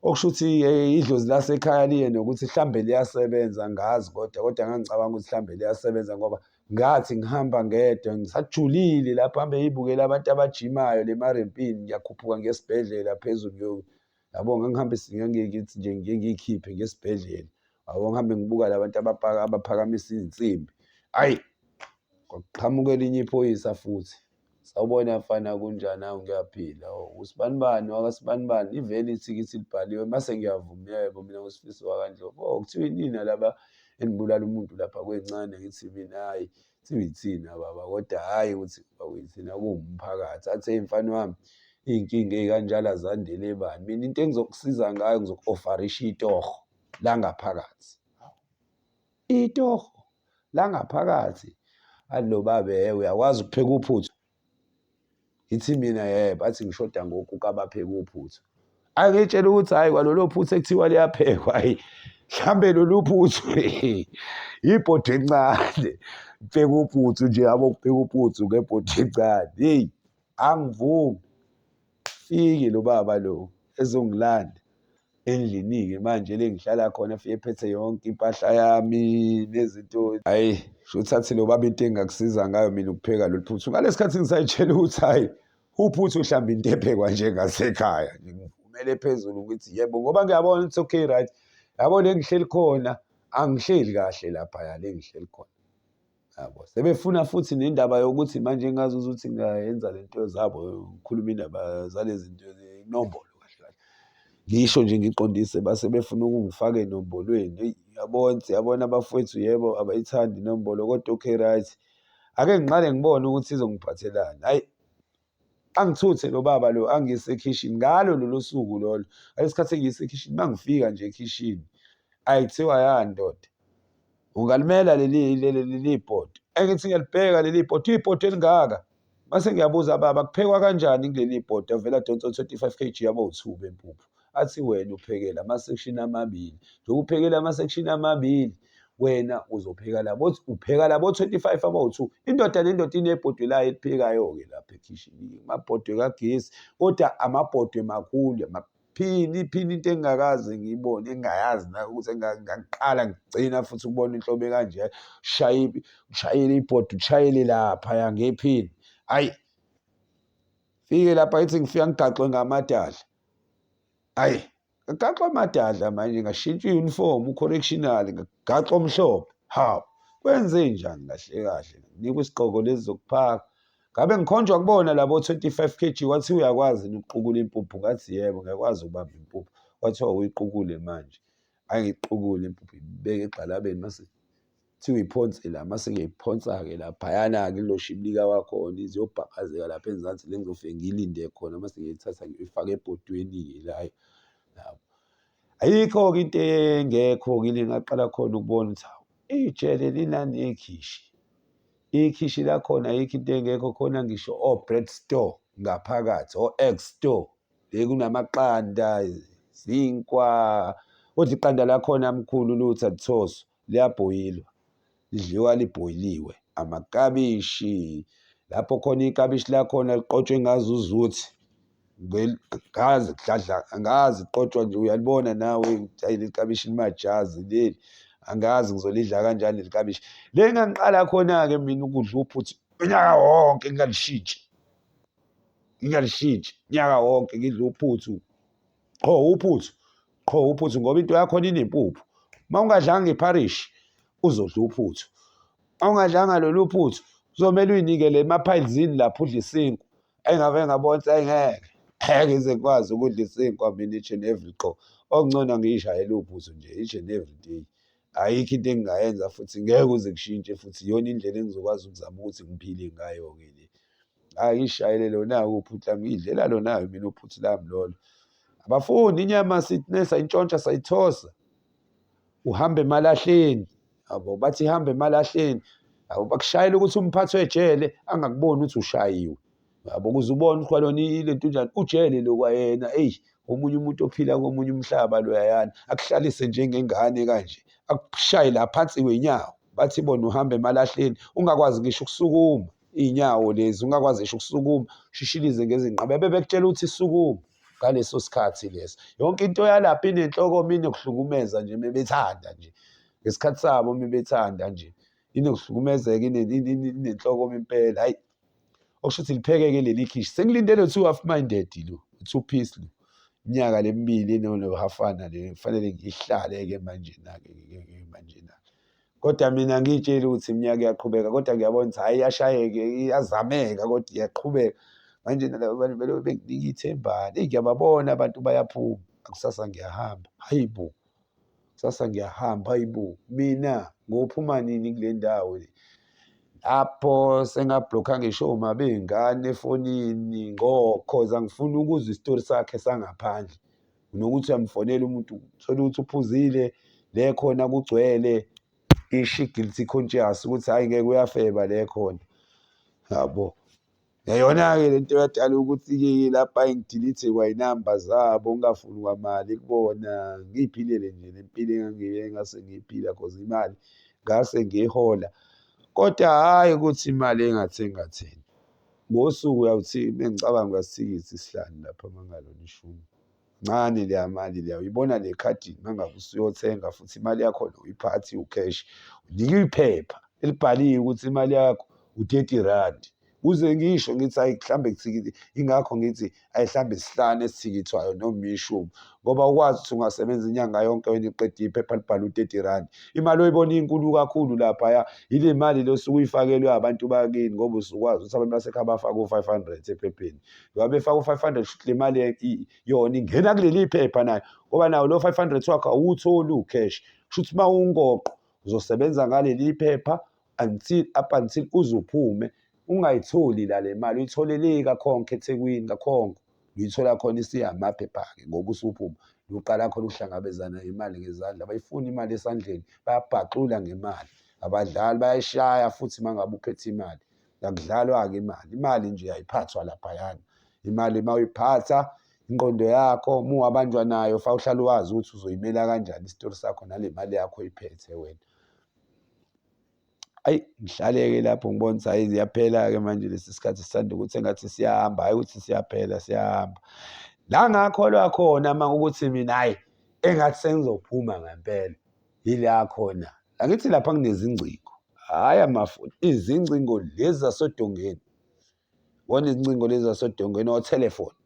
Okusho ukuthi idlozi lasekhaya liye nokuthi hlambe liyasebenza angazi kodwa kodwa ngangicabanga ukuthi hlambe liyasebenza ngoba Ngathi ngihamba ngedwa ngisajulile lapho hambe ngiyibukele abantu abajimayo le marempini ngiyakhuphuka ngesibhedlela phezulu yabo ngangihambe ngithi nje ngike ngiyikhiphe ngesibhedlela yabo ngihambe ngibuka la bantu abaphakamisa izinsimbi hhayi kwaqhamuka elinye iphoyisa futhi. Sawubona mfana kunjani? Awu ngiyaphila. Oh, usibanibani wakasibanibani ivele ithikithi libhaliwe mase ngiyavuma yebo mina nguSifiso wakaNdlovu. Oh kuthiwa inina laba enibulala umuntu lapha kwencane ngithi mina hhayi kuthiwa ithina baba kodwa hhayi ukuthi kwakuyithina kuwumphakathi. Athi eyi mfana wami iy'nkinga ey'kanjalo azandele bani. Mina into engizokusiza ngayo ngizoku-ofarisha itoho langaphakathi. Itoho langaphakathi. Athi lo baba hhe uyakwazi ukupheka uphuthu? Ngithi mina yebo, athi ngishoda ngokuka abapheka uphuthu. Angitshela ukuthi hhayi kwalolo phuthu ekuthiwa liyaphekwa hhayi mhlambe lolu phuthu ibhodo encane kupheka uphuthu nje yabo kupheka uphuthu ngebhodo encane heyi angivumi. Fike lo baba lo ezongilanda endlini-ke manje le ngihlala khona, afike ephethe yonke impahla yami nezinto. Hhayi, shuthi athi lo baba into engingakusiza ngayo mina ukupheka lolu phuthu. Ngalesi khathi ngisayitshela ukuthi hhayi, uphuthu mhlawumbe into ephekwa njengasekhaya. Ngivumele phezulu ngithi yebo, ngoba ngiyabona ukuthi okay right, yabo le ngihleli khona angihleli kahle laphaya le ngihleli khona. Yabo sebefuna futhi nendaba yokuthi manje ngazuza ukuthi ngingayenza le nto zabo, ngikhuluma indaba zale zinto inombolo kahle kahle. Ngisho nje ngiqondise base befuna ukungifaka enombolweni. Eyi yabona, yabona abafowethu yebo abayithandi inombolo kodwa okay right. Ake ngiqale ngibone ukuthi izongiphathelani. Hhayi angithuthe lo baba lo angiyise ekhishini ngalo lolo suku lolo. Ngalesi khathi engiyise ekhishini, uma ngifika nje ekhishini, ayi kuthiwa ya ndoda, ungalimela leli leli bhodwe. Engithi ngiyalibheka leli bhodwe, ibhodwe elingaka. Mase ngiyabuza baba, kuphekwa kanjani kuleli bhodwe? Avele adonse o-25 kg abawu-two bempuphu. Athi wena uphekela ama-section amabili. Njengoba uphekela ama-section amabili, wena uzopheka labo, upheka labo 25 abawu-2. Indoda nendoda inebhodwe layo eliphekayo-ke lapha ekhishini, amabhodwe kagesi, kodwa amabhodwe makhulu, amaphini, iphini into engingakaze ngiyibone, engingayazi ukuthi ngangiqala ngigcina futhi ukubona inhlobo ekanje, ushaye ushayele ibhodwe, ushayele laphaya ngephini. Hhayi, fike lapha ithi ngifika ngigaxwe ngamadadla. Hhayi, ngagaxwa amadadla manje ngashintsha i-uniform u-correctional ngagaxwa omhlophe. Hawu, kwenze njani kahle kahle? Nginikwa isigqoko lezi zokuphaka. Ngabe ngikhonjwa kubona labo 25 kg wathi uyakwazi yini ukuqukula impuphu? Ngathi yebo ngiyakwazi ukubamba impuphu. Kwathiwa uyiqukule manje. Angiqukule impuphu ibeke egxalabeni mase kuthiwa iphonse la mase ngiyayiphonsa-ke laphayana-ke kulo shibilika wakhona iziyobhakazeka lapha enzansi le ngizofike ngiyilinde khona mase ngiyithatha ngiyifake ebhodweni-ke la yabo. Ayikho-ke into engekho-ke ile ngaqala khona ukubona ukuthi hawu ijele linanekhishi. Ikhishi lakhona ayikho into engekho khona ngisho o-bread store ngaphakathi, o-egg store. Le kunamaqanda, izinkwa, kodwa iqanda lakhona mkhulu lutho alithoswa. Liyabhoyilwa, lidliwa libhoyiliwe. Amakabishi, lapho khona ikabishi lakhona liqotshwe ngazi uzuthi ngazi kudladla angazi liqotshwa nje uyalibona nawe ukuthi hhayi leli kabishi limajazi leli, angazi ngizolidla kanjani leli kabishi. Le engangiqala khona-ke mina ukudla uphuthu unyaka wonke ngingalishintshi, ngingalishintshi unyaka wonke ngidla uphuthu. Qho uphuthu, qho uphuthu ngoba into yakhona inempuphu. Uma ungadlanga ipharishi uzodla uphuthu. Uma ungadlanga lolu phuthu kuzomele uyinikele emaphayilizini lapho udle isinkwa. Engave ngabona ukuthi ngeke, ngeke ngize ngikwazi ukudla isinkwa mina each and every qho. Okungcono ngiyishayele uphuthu nje each and every day. Ayikho into engingayenza futhi ngeke kuze kushintshe futhi iyona indlela engizokwazi ukuzama ukuthi ngiphile ngayo-ke le. Hhayi ngiyishayele lona-ke uphuthu lami, ngiyidlela lona-ke mina uphuthu lami lolo. Abafuni inyama sithi sayintshontsha sayithosa, uhamba emalahleni yabo, bathi hamba emalahleni yabo, bakushayela ukuthi umphathi wejele angakuboni ukuthi ushayiwe yabo, ukuze ubone ukuthi kwalona ile ntunjana ujele lo kwayena eyi omunye umuntu ophila komunye umhlaba loyayana akuhlalise njengengane kanje akushaye la phansi kwenyawo bathi bona uhamba emalahleni ungakwazi ngisho ukusukuma iy'nyawo lezi ungakwazi ngisho ukusukuma ushishilize ngezinqa bebe bekutshela ukuthi sukuma ngaleso sikhathi leso yonke into yalapha inenhlokomo inokuhlukumeza nje mebethanda nje ngesikhathi sabo mebethanda nje inokuhlukumezeka inenhlokomo impela hayi okusho ukuthi liphekeke leli khishi sengilindele two half minded lo two piece lo iminyaka lemibili enohafana le kufanele ngihlale-ke manje na-ke manje na Kodwa mina angiyitsheli ukuthi iminyaka iyaqhubeka kodwa ngiyabona ukuthi hhayi iyashayeka iyazameka kodwa iyaqhubeka. Manje nalaba bantu belokhu benginika ithembana, eyi ngiyababona abantu bayaphuma, kusasa ngiyahamba, hhayi bo, kusasa ngiyahamba, hhayi bo, mina ngophuma nini kule ndawo le? Lapho sengablokha ngisho oma bey'ngane efonini cause angifuni ukuzwa isitori sakhe sangaphandle. Nokuthi uyamfonela umuntu uthole ukuthi uphuzile le khona kugcwele isho i-guilty conscious ukuthi hhayi ngeke uyafeba le khona yabo. Yayona-ke le nto yadala ukuthi-ke lapha ngidilithe kwayinamba zabo ngingafuni kwamali kubona ngiy'philele nje le mpilo engase ngiyiphila cause imali ngase ngiyihola kodwa hhayi ukuthi imali engathenga theni. Ngosuku uyawuthi mengicabanga uyasithikithi isihlanu lapha uma kungalona ishumi. Ncane leya mali leya, uyibona le khadini uma ngabe usuyothenga futhi imali yakhona awuyiphathi iwu-cash. Unikwa iphepha elibhaliwe ukuthi imali yakho u-30 randi. Kuze ngisho ngithi hhayi mhlawumbe kuthikithi, yingakho ngithi hhayi mhlawumbe isihlanu esithikithwayo noma ishumi ngoba ukwazi ukuthi ungasebenza inyanga yonke wena iqede iphepha libhalwe u-30 randi. Imali oyibona inkulu kakhulu laphaya yile mali le osuke uyifakelwe abantu bakini ngoba usukwazi ukuthi abantu basekhaya bafake u-500 ephepheni. Ngoba befaka u-500 shuthi le mali yona ingena kuleli phepha nayo ngoba nawo lo 500 wakho awuwutholi ucash. Shuthi uma ungoqo uzosebenza ngaleli phepha until up until uze uphume ungayitholi la le mali uyithole le kakhonke eThekwini kakhonko uyithola khona isiyamaphepha-ke ngoba usuphuma uqala khona ukuhlangabezana imali ngezandla abayifuni imali esandleni bayabhaxula ngemali abadlali bayayishaya futhi uma ngabe uphethe imali akudlalwa-ke imali imali nje ayiphathwa laphayana imali uma uyiphatha ingqondo yakho uma ungabanjwa nayo fa uhlale wazi ukuthi uzoyimela kanjani isitori sakho nale mali yakho oyiphethe wena. Ayi ngihlale-ke lapho ngibona ukuthi hhayi ziyaphela-ke manje lesi sikhathi sithanda ukuthi engathi siyahamba, hhayi ukuthi siyaphela siyahamba. La ngakholwa khona uma ukuthi mina hhayi engathi sengizophuma ngempela yila khona. Angithi lapha kunezingcingo, hhayi amafoni, izingcingo lezi zasodongeni. Bona izingcingo lezi zasodongeni othelefoni.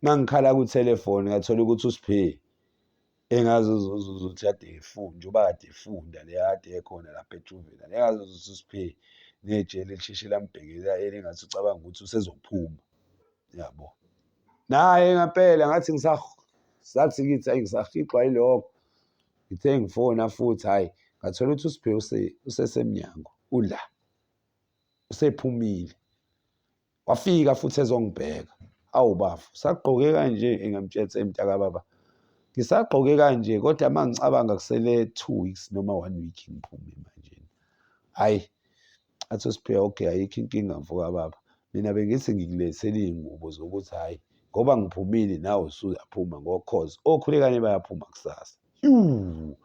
Uma ngikhala kuthelefoni ngathola ukuthi uSphe engazi uzothi kade efunda njengoba kade efunda le kade ekhona lapha ejuvenile engazi uzothi usiphe nejele lisheshe lambhekela elingathi ucabanga ukuthi usezophuma yabo naye ngempela ngathi ngisathi kithi ayi ngisahixwa yilokho ngithe ngifona futhi hhayi ngathola ukuthi usiphe usesemnyango ula usephumile. Wafika futhi ezongibheka. Awu bafo, usagqoke kanje engamtshela ukuthi mntakababa ngisagqoke kanje kodwa uma ngicabanga kusele 2 weeks noma 1 week ngiphume manje. Hhayi, athi uSiphiwe okay ayikho inkinga mfokababa. Mina bengithi ngikulethele iy'ngubo zokuthi hhayi ngoba ngiphumile nawe usuyaphuma ngokhozi okhulekane bayaphuma kusasa. Yuu!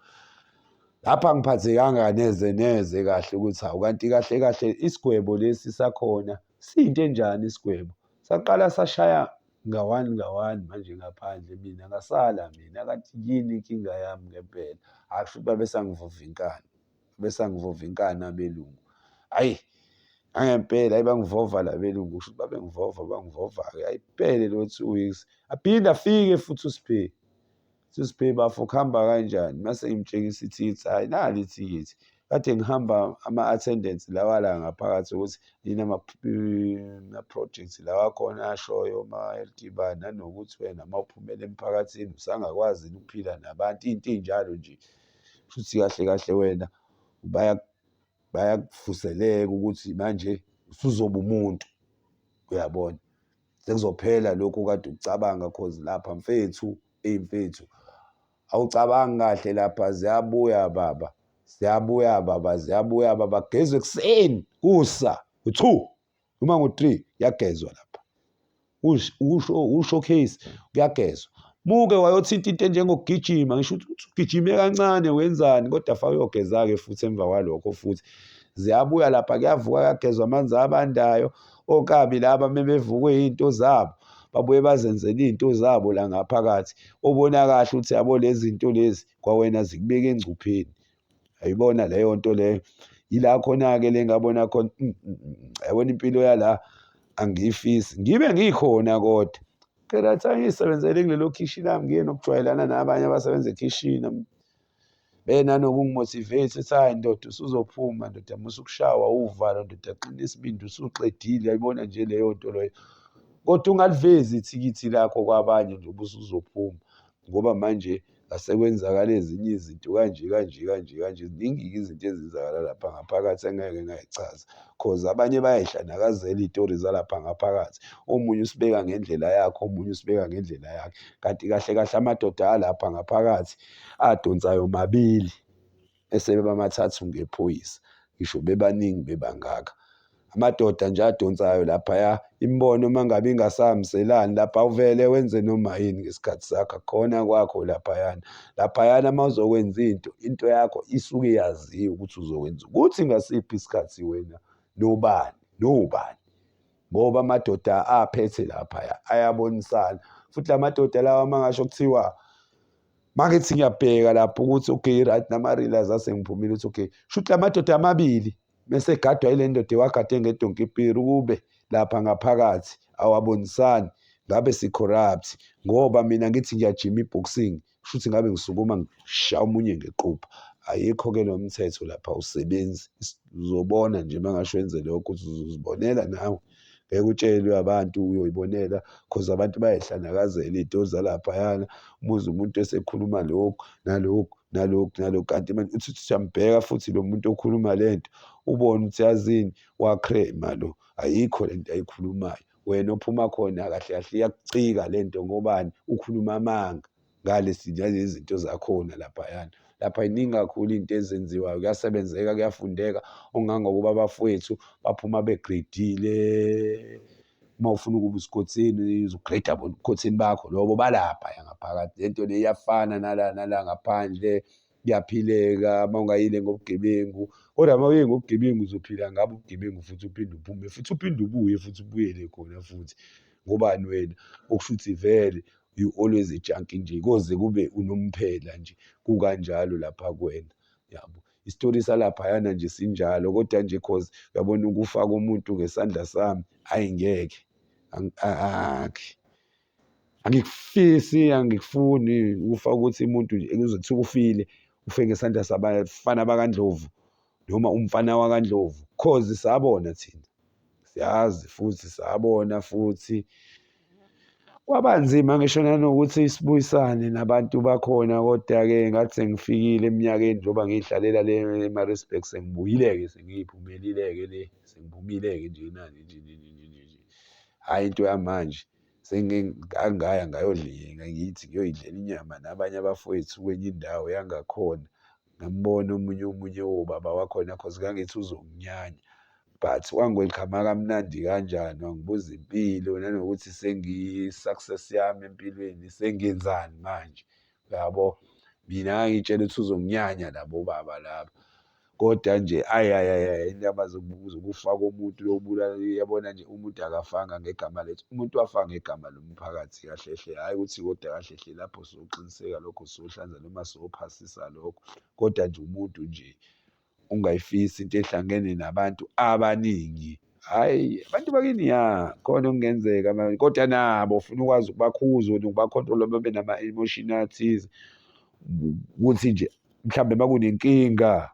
Lapha angiphathekanga neze neze kahle ukuthi hawu kanti kahle kahle isigwebo lesi sakhona siyinto enjani isigwebo. Saqala sashaya nga-one nga-one manje ngaphandle mina ngasala mina kanti yini inkinga yami ngempela. Hhayi kusho ukuthi babesangivova inkani, babesangivova inkani abelungu. Hhayi nangempela hhayi bangivova la belungu kusho ukuthi babengivova bangivova-ke hhayi kuphele lo 2 weeks. Aphinde afike futhi uSphe. Sisiphe bafo kuhamba kanjani mase ngimtshengisa ithikithi hhayi nali ithikithi kade ngihamba ama-attendance lawa la ngaphakathi ukuthi yini ama-projects lawa akhona ashoyo ma-L_D bani nanokuthi wena uma uphumela emphakathini usangakwazi yini ukuphila nabantu iy'nto ey'njalo nje. Kushuthi kahle kahle wena bayakuvuseleka ukuthi manje usuzoba umuntu uyabona. Sekuzophela lokhu okade ukucabanga cause lapha mfethu, eyi mfethu awucabangi kahle lapha ziyabuya baba, ziyabuya baba, ziyabuya baba, kugezwe ekuseni kusa ngo-2 noma ngo-3 kuyagezwa lapha. Usho usho case kuyagezwa. Muke wayothinta into enjengokugijima ngisho ukuthi ugijime kancane wenzani kodwa fa uyogeza-ke futhi emva kwalokho futhi. Ziyabuya lapha kuyavuka kuyagezwa amanzi abandayo Okabi laba mebevukwe iy'nto zabo babuye bazenzele iy'nto zabo la ngaphakathi obona kahle ukuthi yabo lezi zinto lezi kwawena zikubeka engcupheni. Ayibona leyo nto leyo. Yila khona-ke le ngabona khona yabona impilo yala angiyifisi. Ngibe ngikhona kodwa phela athi angiyisebenzele kulelo khishi lami ngiye nokujwayelana nabanye abasebenza ekhishini. Benanokungimotivate ethi hhayi ndoda usuzophuma ndoda musa ukushawa uvalo ndoda qina isibindi usuqedile yayibona nje leyo nto leyo. Kodwa ungalivezi ithikithi lakho kwabanye nje ubusuzophuma ngoba manje ngasekwenzakala ezinye izinto kanje kanje kanje kanje. Ziningi-ke izinto ezenzakala lapha ngaphakathi engeke ngayichaza cause abanye bayayihlanakazela iy'tori zalapha ngaphakathi. Omunye usibeka ngendlela yakhe, omunye usibeka ngendlela yakhe. Kanti kahle kahle amadoda alapha ngaphakathi adonsayo mabili esebeba mathathu ngephoyisa ngisho bebaningi bebangaka. Amadoda nje adonsayo laphaya imibono uma ngabe ingasahambiselani lapha uvele wenze noma yini ngesikhathi sakho akukhona kwakho laphayana. Laphayana uma uzokwenza into, into yakho isuke yaziwa ukuthi uzokwenza ukuthi ngasiphi isikhathi wena nobani nobani. Ngoba amadoda aphethe laphaya ayabonisana. Futhi la madoda lawa uma ngasho kuthiwa mangithi ngiyabheka lapho ukuthi okay right nama-realize asengiphumile ukuthi okay shuthi la madoda amabili mese egadwa yile ndoda ewagade ngedonkipiri ukube lapha ngaphakathi awabonisani ngabe si-corrupt ngoba mina ngithi ngiyajima i-boxing shuthi ngabe ngisukuma ngishaya omunye ngequpha. Ayikho-ke lo mthetho lapha awusebenzi. Uzobona nje uma ngasho wenze lokho ukuthi uzozibonela nawe. Ngeke utshelwe abantu uyoyibonela cause abantu bayayihlanakazela iy'tori zalaphayana. Umuzwe umuntu esekhuluma lokhu nalokhu nalokhu nalokhu kanti manje uthi uthi uyambheka futhi lo muntu okhuluma le nto ubone ukuthi yazini wacrema lo, ayikho le nto ayikhulumayo. Wena ophuma khona kahle kahle iyakucika le nto ngobani ukhuluma amanga ngalesi nalezi zinto zakhona laphayana. Lapha yiningi kakhulu into ezenziwayo, kuyasebenzeka, kuyafundeka okungangokuba abafowethu baphuma begredile. Uma ufuna ukuba usikhotheni uzogreda bona ubukhotheni bakho lobo balaphaya ngaphakathi. Le nto le iyafana nala nala ngaphandle. Kuyaphileka uma ungayile ngobugebengu, kodwa uma uye ngobugebengu uzophila ngabo ubugebengu futhi uphinde uphume futhi uphinde ubuye futhi ubuyele khona futhi. Ngobani wena? Okusho ukuthi vele you always a junkie nje koze kube unomphela nje kukanjalo lapha kuwena, yabo. Isitori salaphayana nje sinjalo kodwa nje cause uyabona ukufa komuntu ngesandla sami, hhayi ngeke akhi. Angikufisi, angikufuni ukufa ukuthi umuntu nje kuze kuthiwe ufile, ufe ngesandla sabafana bakaNdlovu noma umfana wakaNdlovu cause sabona thina, siyazi futhi sabona futhi. Kwaba nzima ngisho nanokuthi sibuyisane nabantu bakhona kodwa-ke ngathi sengifikile eminyakeni njengoba ngiy'hlalela le eMaritzburg sengibuyile-ke sengiy'phumelile-ke le, sengiphumile-ke nje nje nje nje nje nje. Hhayi into yamanje. Sengangaya ngayodla ngithi ngiyoyidlela inyama nabanye abafowethu kwenye indawo yangakhona. Ngambona omunye omunye wobaba wakhona cause ngangithi uzonginyanya but wangi-welcome-a kamnandi kanjani, wangibuza impilo nanokuthi sengiyi-success yami empilweni sengiyenzani manje, uyabo? Mina ngangiy'tshela ukuthi uzonginyanya labo baba laba. Kodwa nje ayi ayi ayi ayi indaba zokufa komuntu lobulala uyabona nje umuntu akafanga ngegama lethu, umuntu wafa ngegama lomphakathi kahle hle, hhayi ukuthi kodwa kahle hle lapho soqiniseka lokho sohlanza noma sophasisa lokho, kodwa nje umuntu nje ungayifisi into ehlangene nabantu abaningi. Hhayi abantu bakini ya khona okungenzeka kodwa nabo ufuna ukwazi ukubakhuza nokubakhontrola babe nama-emotion athize ukuthi nje mhlawumbe uma kunenkinga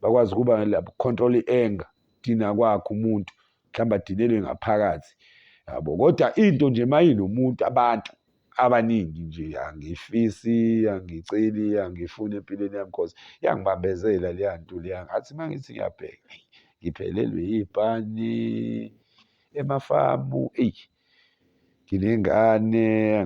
bakwazi ukuba control i-anger dina kwakhe umuntu mhlawumbe adinelwe ngaphakathi yabo. Kodwa into nje uma inomuntu abantu abaningi nje angiyifisi, angiyiceli, angiyifuni empilweni yami cause iyangibambezela leya nto leya. Ngathi uma ngithi ngiyabheka eyi ngiphelelwe yipani emafamu eyi nginengane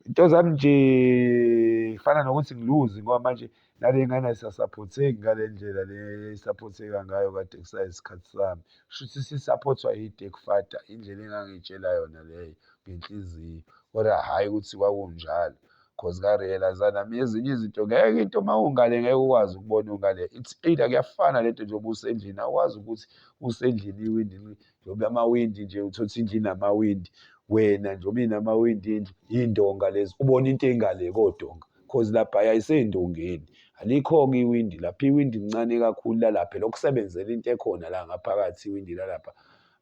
into zami nje kufana nokuthi ngiluzi ngoba manje nale ngane ayisasaphotheki ngale ndlela le esaphotheka ngayo kade kusayisikhathi sami. Kushuthi sisaphothwa yi-Dekfata indlela engangiy'tshela yona leyo ngenhliziyo, kodwa hhayi ukuthi kwakunjalo cause nga-realise-a nami ezinye izinto ngeke into uma ungale ngeke ukwazi ukubona ungale. It's either kuyafana lento njengoba usendlini awukwazi ukuthi usendlini iwindi njengoba amawindi nje uthole ukuthi indlu inamawindi, wena njengoba inamawindi indlu iy'ndonga lezi ubona into engale kodonga cause laphaya ayisey'ndongeni. Alikho-ke iwindi lapha, iwindi lincane kakhulu lalapha elokusebenzela into ekhona la ngaphakathi iwindi lalapha.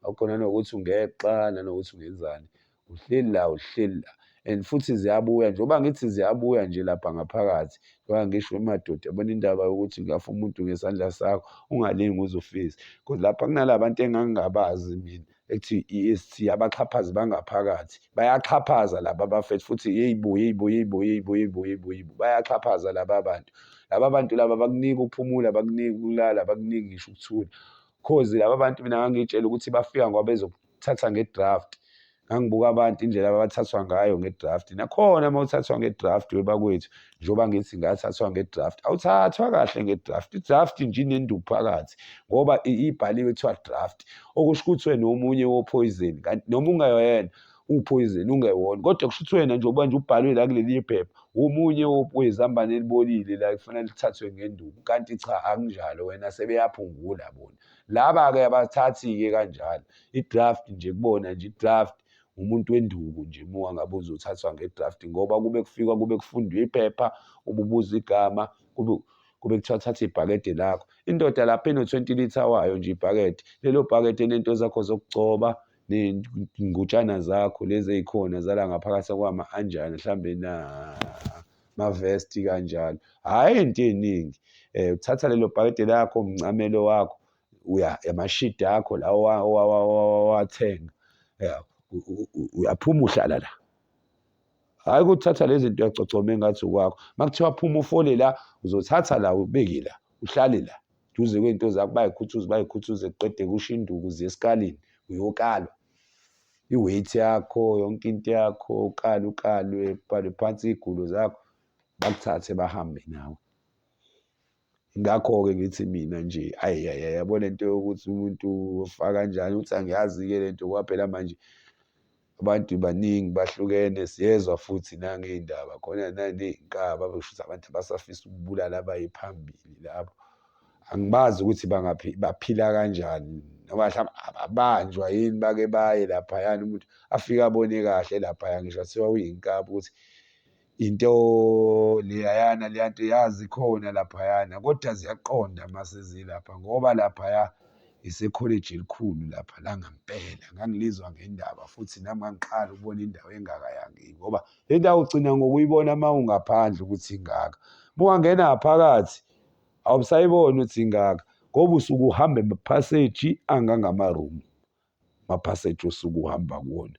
Akukho nanokuthi ungeqa nanokuthi ungenzani, uhleli la uhleli la and futhi ziyabuya njengoba ngithi ziyabuya nje lapha ngaphakathi njengoba ngisho emadoda yabona indaba yokuthi kungafa umuntu ngesandla sakho ungalingi uze ufise because lapha kunala bantu engangingabazi mina ekuthiwa i-E_S_T abaxhaphazi bangaphakathi bayaxhaphaza laba bafethu futhi yeyi bo yeyi bo yeyi bo yeyi bo yeyi bo yeyi bo yeyi bo bayaxhaphaza laba bantu. Laba bantu laba bakunika ukuphumula, bakunika ukulala, bakunika ngisho ukuthula cause laba bantu mina ngangiy'tshela ukuthi bafika ngoba bezokuthatha nge-draft. Ngangibuka abantu indlela abathathwa ngayo nge-draft. Nakhona uma uthathwa nge-draft webakwethu, njengoba ngithi ngathathwa nge-draft, awuthathwa kahle nge-draft. I-draft nje inenduku phakathi ngoba ibhaliwe kuthiwa draft, okusho ukuthi wena omunye wophoyizeni kanti noma ungeyena. Uwuphoyizeni ungewona. Kodwa kusho ukuthi wena njengoba nje ubhalwe la kuleli phepha, omunye wezambane elibolile la ekufanele lithathwe ngenduku. Kanti cha akunjalo wena sebeyaphungula bona. Laba-ke abathathi-ke kanjalo. I-draft nje kubona nje i-draft umuntu wenduku nje uma ngabe uzothathwa nge-draft ngoba kube kufikwa kube kufundwa iphepha ububuza igama kube kube kuthiwa thatha ibhakede lakho. Indoda lapha eno-20 litre wayo nje ibhakede, lelo bhakede nento zakho zokugcoba ney'ngutshana zakho lezi ey'khona zala ngaphakathi kwama-anjani mhlambe namavesti kanjalo. Hhayi into ey'ningi. Uthatha lelo bhakede lakho, umncamelo wakho, uya amashidi akho la owathenga, uyaphuma uhlala la. Hhayi ukuthi uthatha lezi zinto uyacocoma engathi okwakho. Uma kuthiwa phuma ufole la, uzothatha la ubeke la, uhlale la. Duze kwey'nto zakho bay'khuthuze bay'khuthuze kuqede kusho induku ziye esikalini uyokalwa. I-weight yakho, yonke into yakho, ukale ukalwe, kubhalwe phansi iy'gulo zakho, bakuthathe bahambe nawe. Ingakho-ke ngithi mina nje ayi ayi ayi yabo le nto yokuthi umuntu ufa kanjani ukuthi angiyazi-ke le nto ngoba phela manje abantu baningi bahlukene siyezwa futhi nangey'ndaba khona naney'nkaba kushuthi abantu abasafisa ukubulala abaye phambili labo. Angibazi ukuthi baphila kanjani noma mhlawumbe ababanjwa yini bake baye laphayana umuntu afike abone kahle laphaya ngisho kuthiwa uyinkabi ukuthi into leyayana leya nto yazi ikhona laphayana kodwa ziyaqonda uma sezilapha ngoba laphaya isekholeji elikhulu lapha langampela. Ngangilizwa ngendaba futhi nami ngangiqala ukubona indawo engaka yangiki ngoba le ndawo ugcina ngokuyibona uma ungaphandle ukuthi ingaka. Uma ungangena phakathi awusayiboni ukuthi ingaka ngoba usuke uhamba emaphaseji angangamarumu. Amaphaseji osuke uhamba kuwona.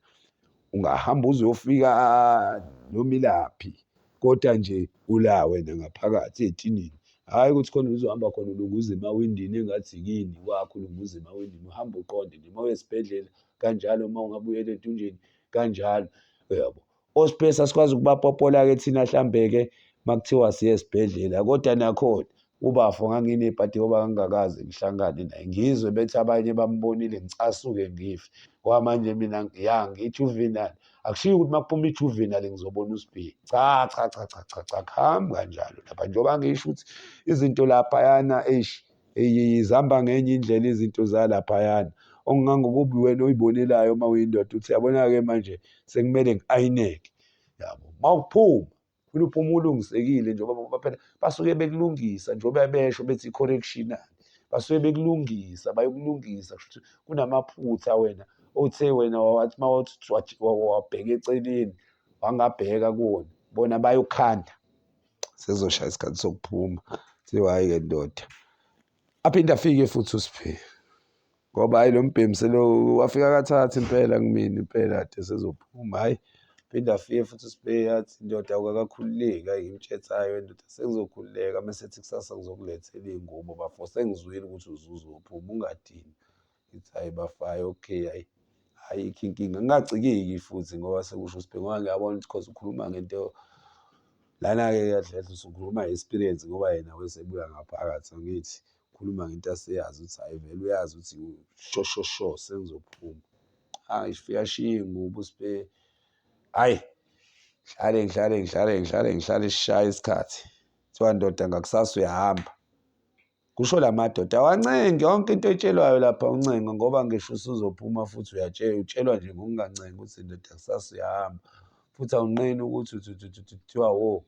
Ungahamba uze uyofika noma ilaphi kodwa nje ula wena ngaphakathi ey'tinini. Hhayi ukuthi khona uzohamba khona ulunguza emawindini engathi yini kwakho ulunguza emawindini, uhamba uqonde nje. Uma uya esibhedlela kanjalo, uma ungabuyela entunjeni kanjalo, uyabo. Ospace asikwazi ukubapopola-ke thina hlambe-ke uma kuthiwa siye esibhedlela kodwa nakhona ubafo nganginebhadi ngoba ngingakaze ngihlangane naye ngizwe bethi abanye bambonile ngicasuke ngife ngoba manje mina ya ngijuvenal akushiwo ukuthi uma kuphuma ijuvenal ngizobona usibhi cha cha cha cha cha cha kuhambi kanjalo lapha njengoba ngisho ukuthi izinto laphayana eish zihamba ngenye indlela izinto zalaphayana okungangokubi wena oyibonelayo uma uyindoda uthi yabona-ke manje sekumele ngi-ayineke yabo uma uphuma funa uphuma ulungisekile njengoba phela basuke bekulungisa njengoba besho bethi i-correctional basuke bekulungisa bayokulungisa kusho ukuthi kunamaphutha wena othe wena wathi uma wabheka eceleni wangabheka kuwona bona bayokhanda sezoshaya isikhathi sokuphuma kuthiwa hhayi-ke ndoda aphinde afike futhi uSiphe ngoba hhayi lo mbhemu selo wafika kathathu impela kumina impela kade sezophuma hhayi phinde afike futhi uSiphe athi ndoda awukakakhululeki hhayi ngimtshele hhayi wendoda sengizokhululeka mese ethi kusasa ngizokulethela iy'ngubo bafo sengizwile ukuthi uzuzophuma ungadini. Ngithi hhayi bafo hhayi okay hhayi ayikho inkinga. Ngingacikeki futhi ngoba sekusho uSphe ngoba ngiyabona ukuthi cause ukhuluma ngento lana-ke kahle kahle usukhuluma experience ngoba yena wesebuya ngaphakathi angithi ukhuluma ngento aseyazi ukuthi hhayi vele uyazi ukuthi sho sho sho sengizophuma. Hhayi fika ashiye iy'ngubo uSphe, hhayi ngihlale ngihlale ngihlale ngihlale ngihlale sishaye isikhathi. Kuthiwa ndoda ngakusasa uyahamba. Kusho la madoda awancengi yonke into etshelwayo lapha uncenga ngoba ngisho usuzophuma futhi uyatshelwa utshelwa nje ngokungancengi ukuthi ndoda kusasa uyahamba futhi awunqeni ukuthi kuthiwa wo.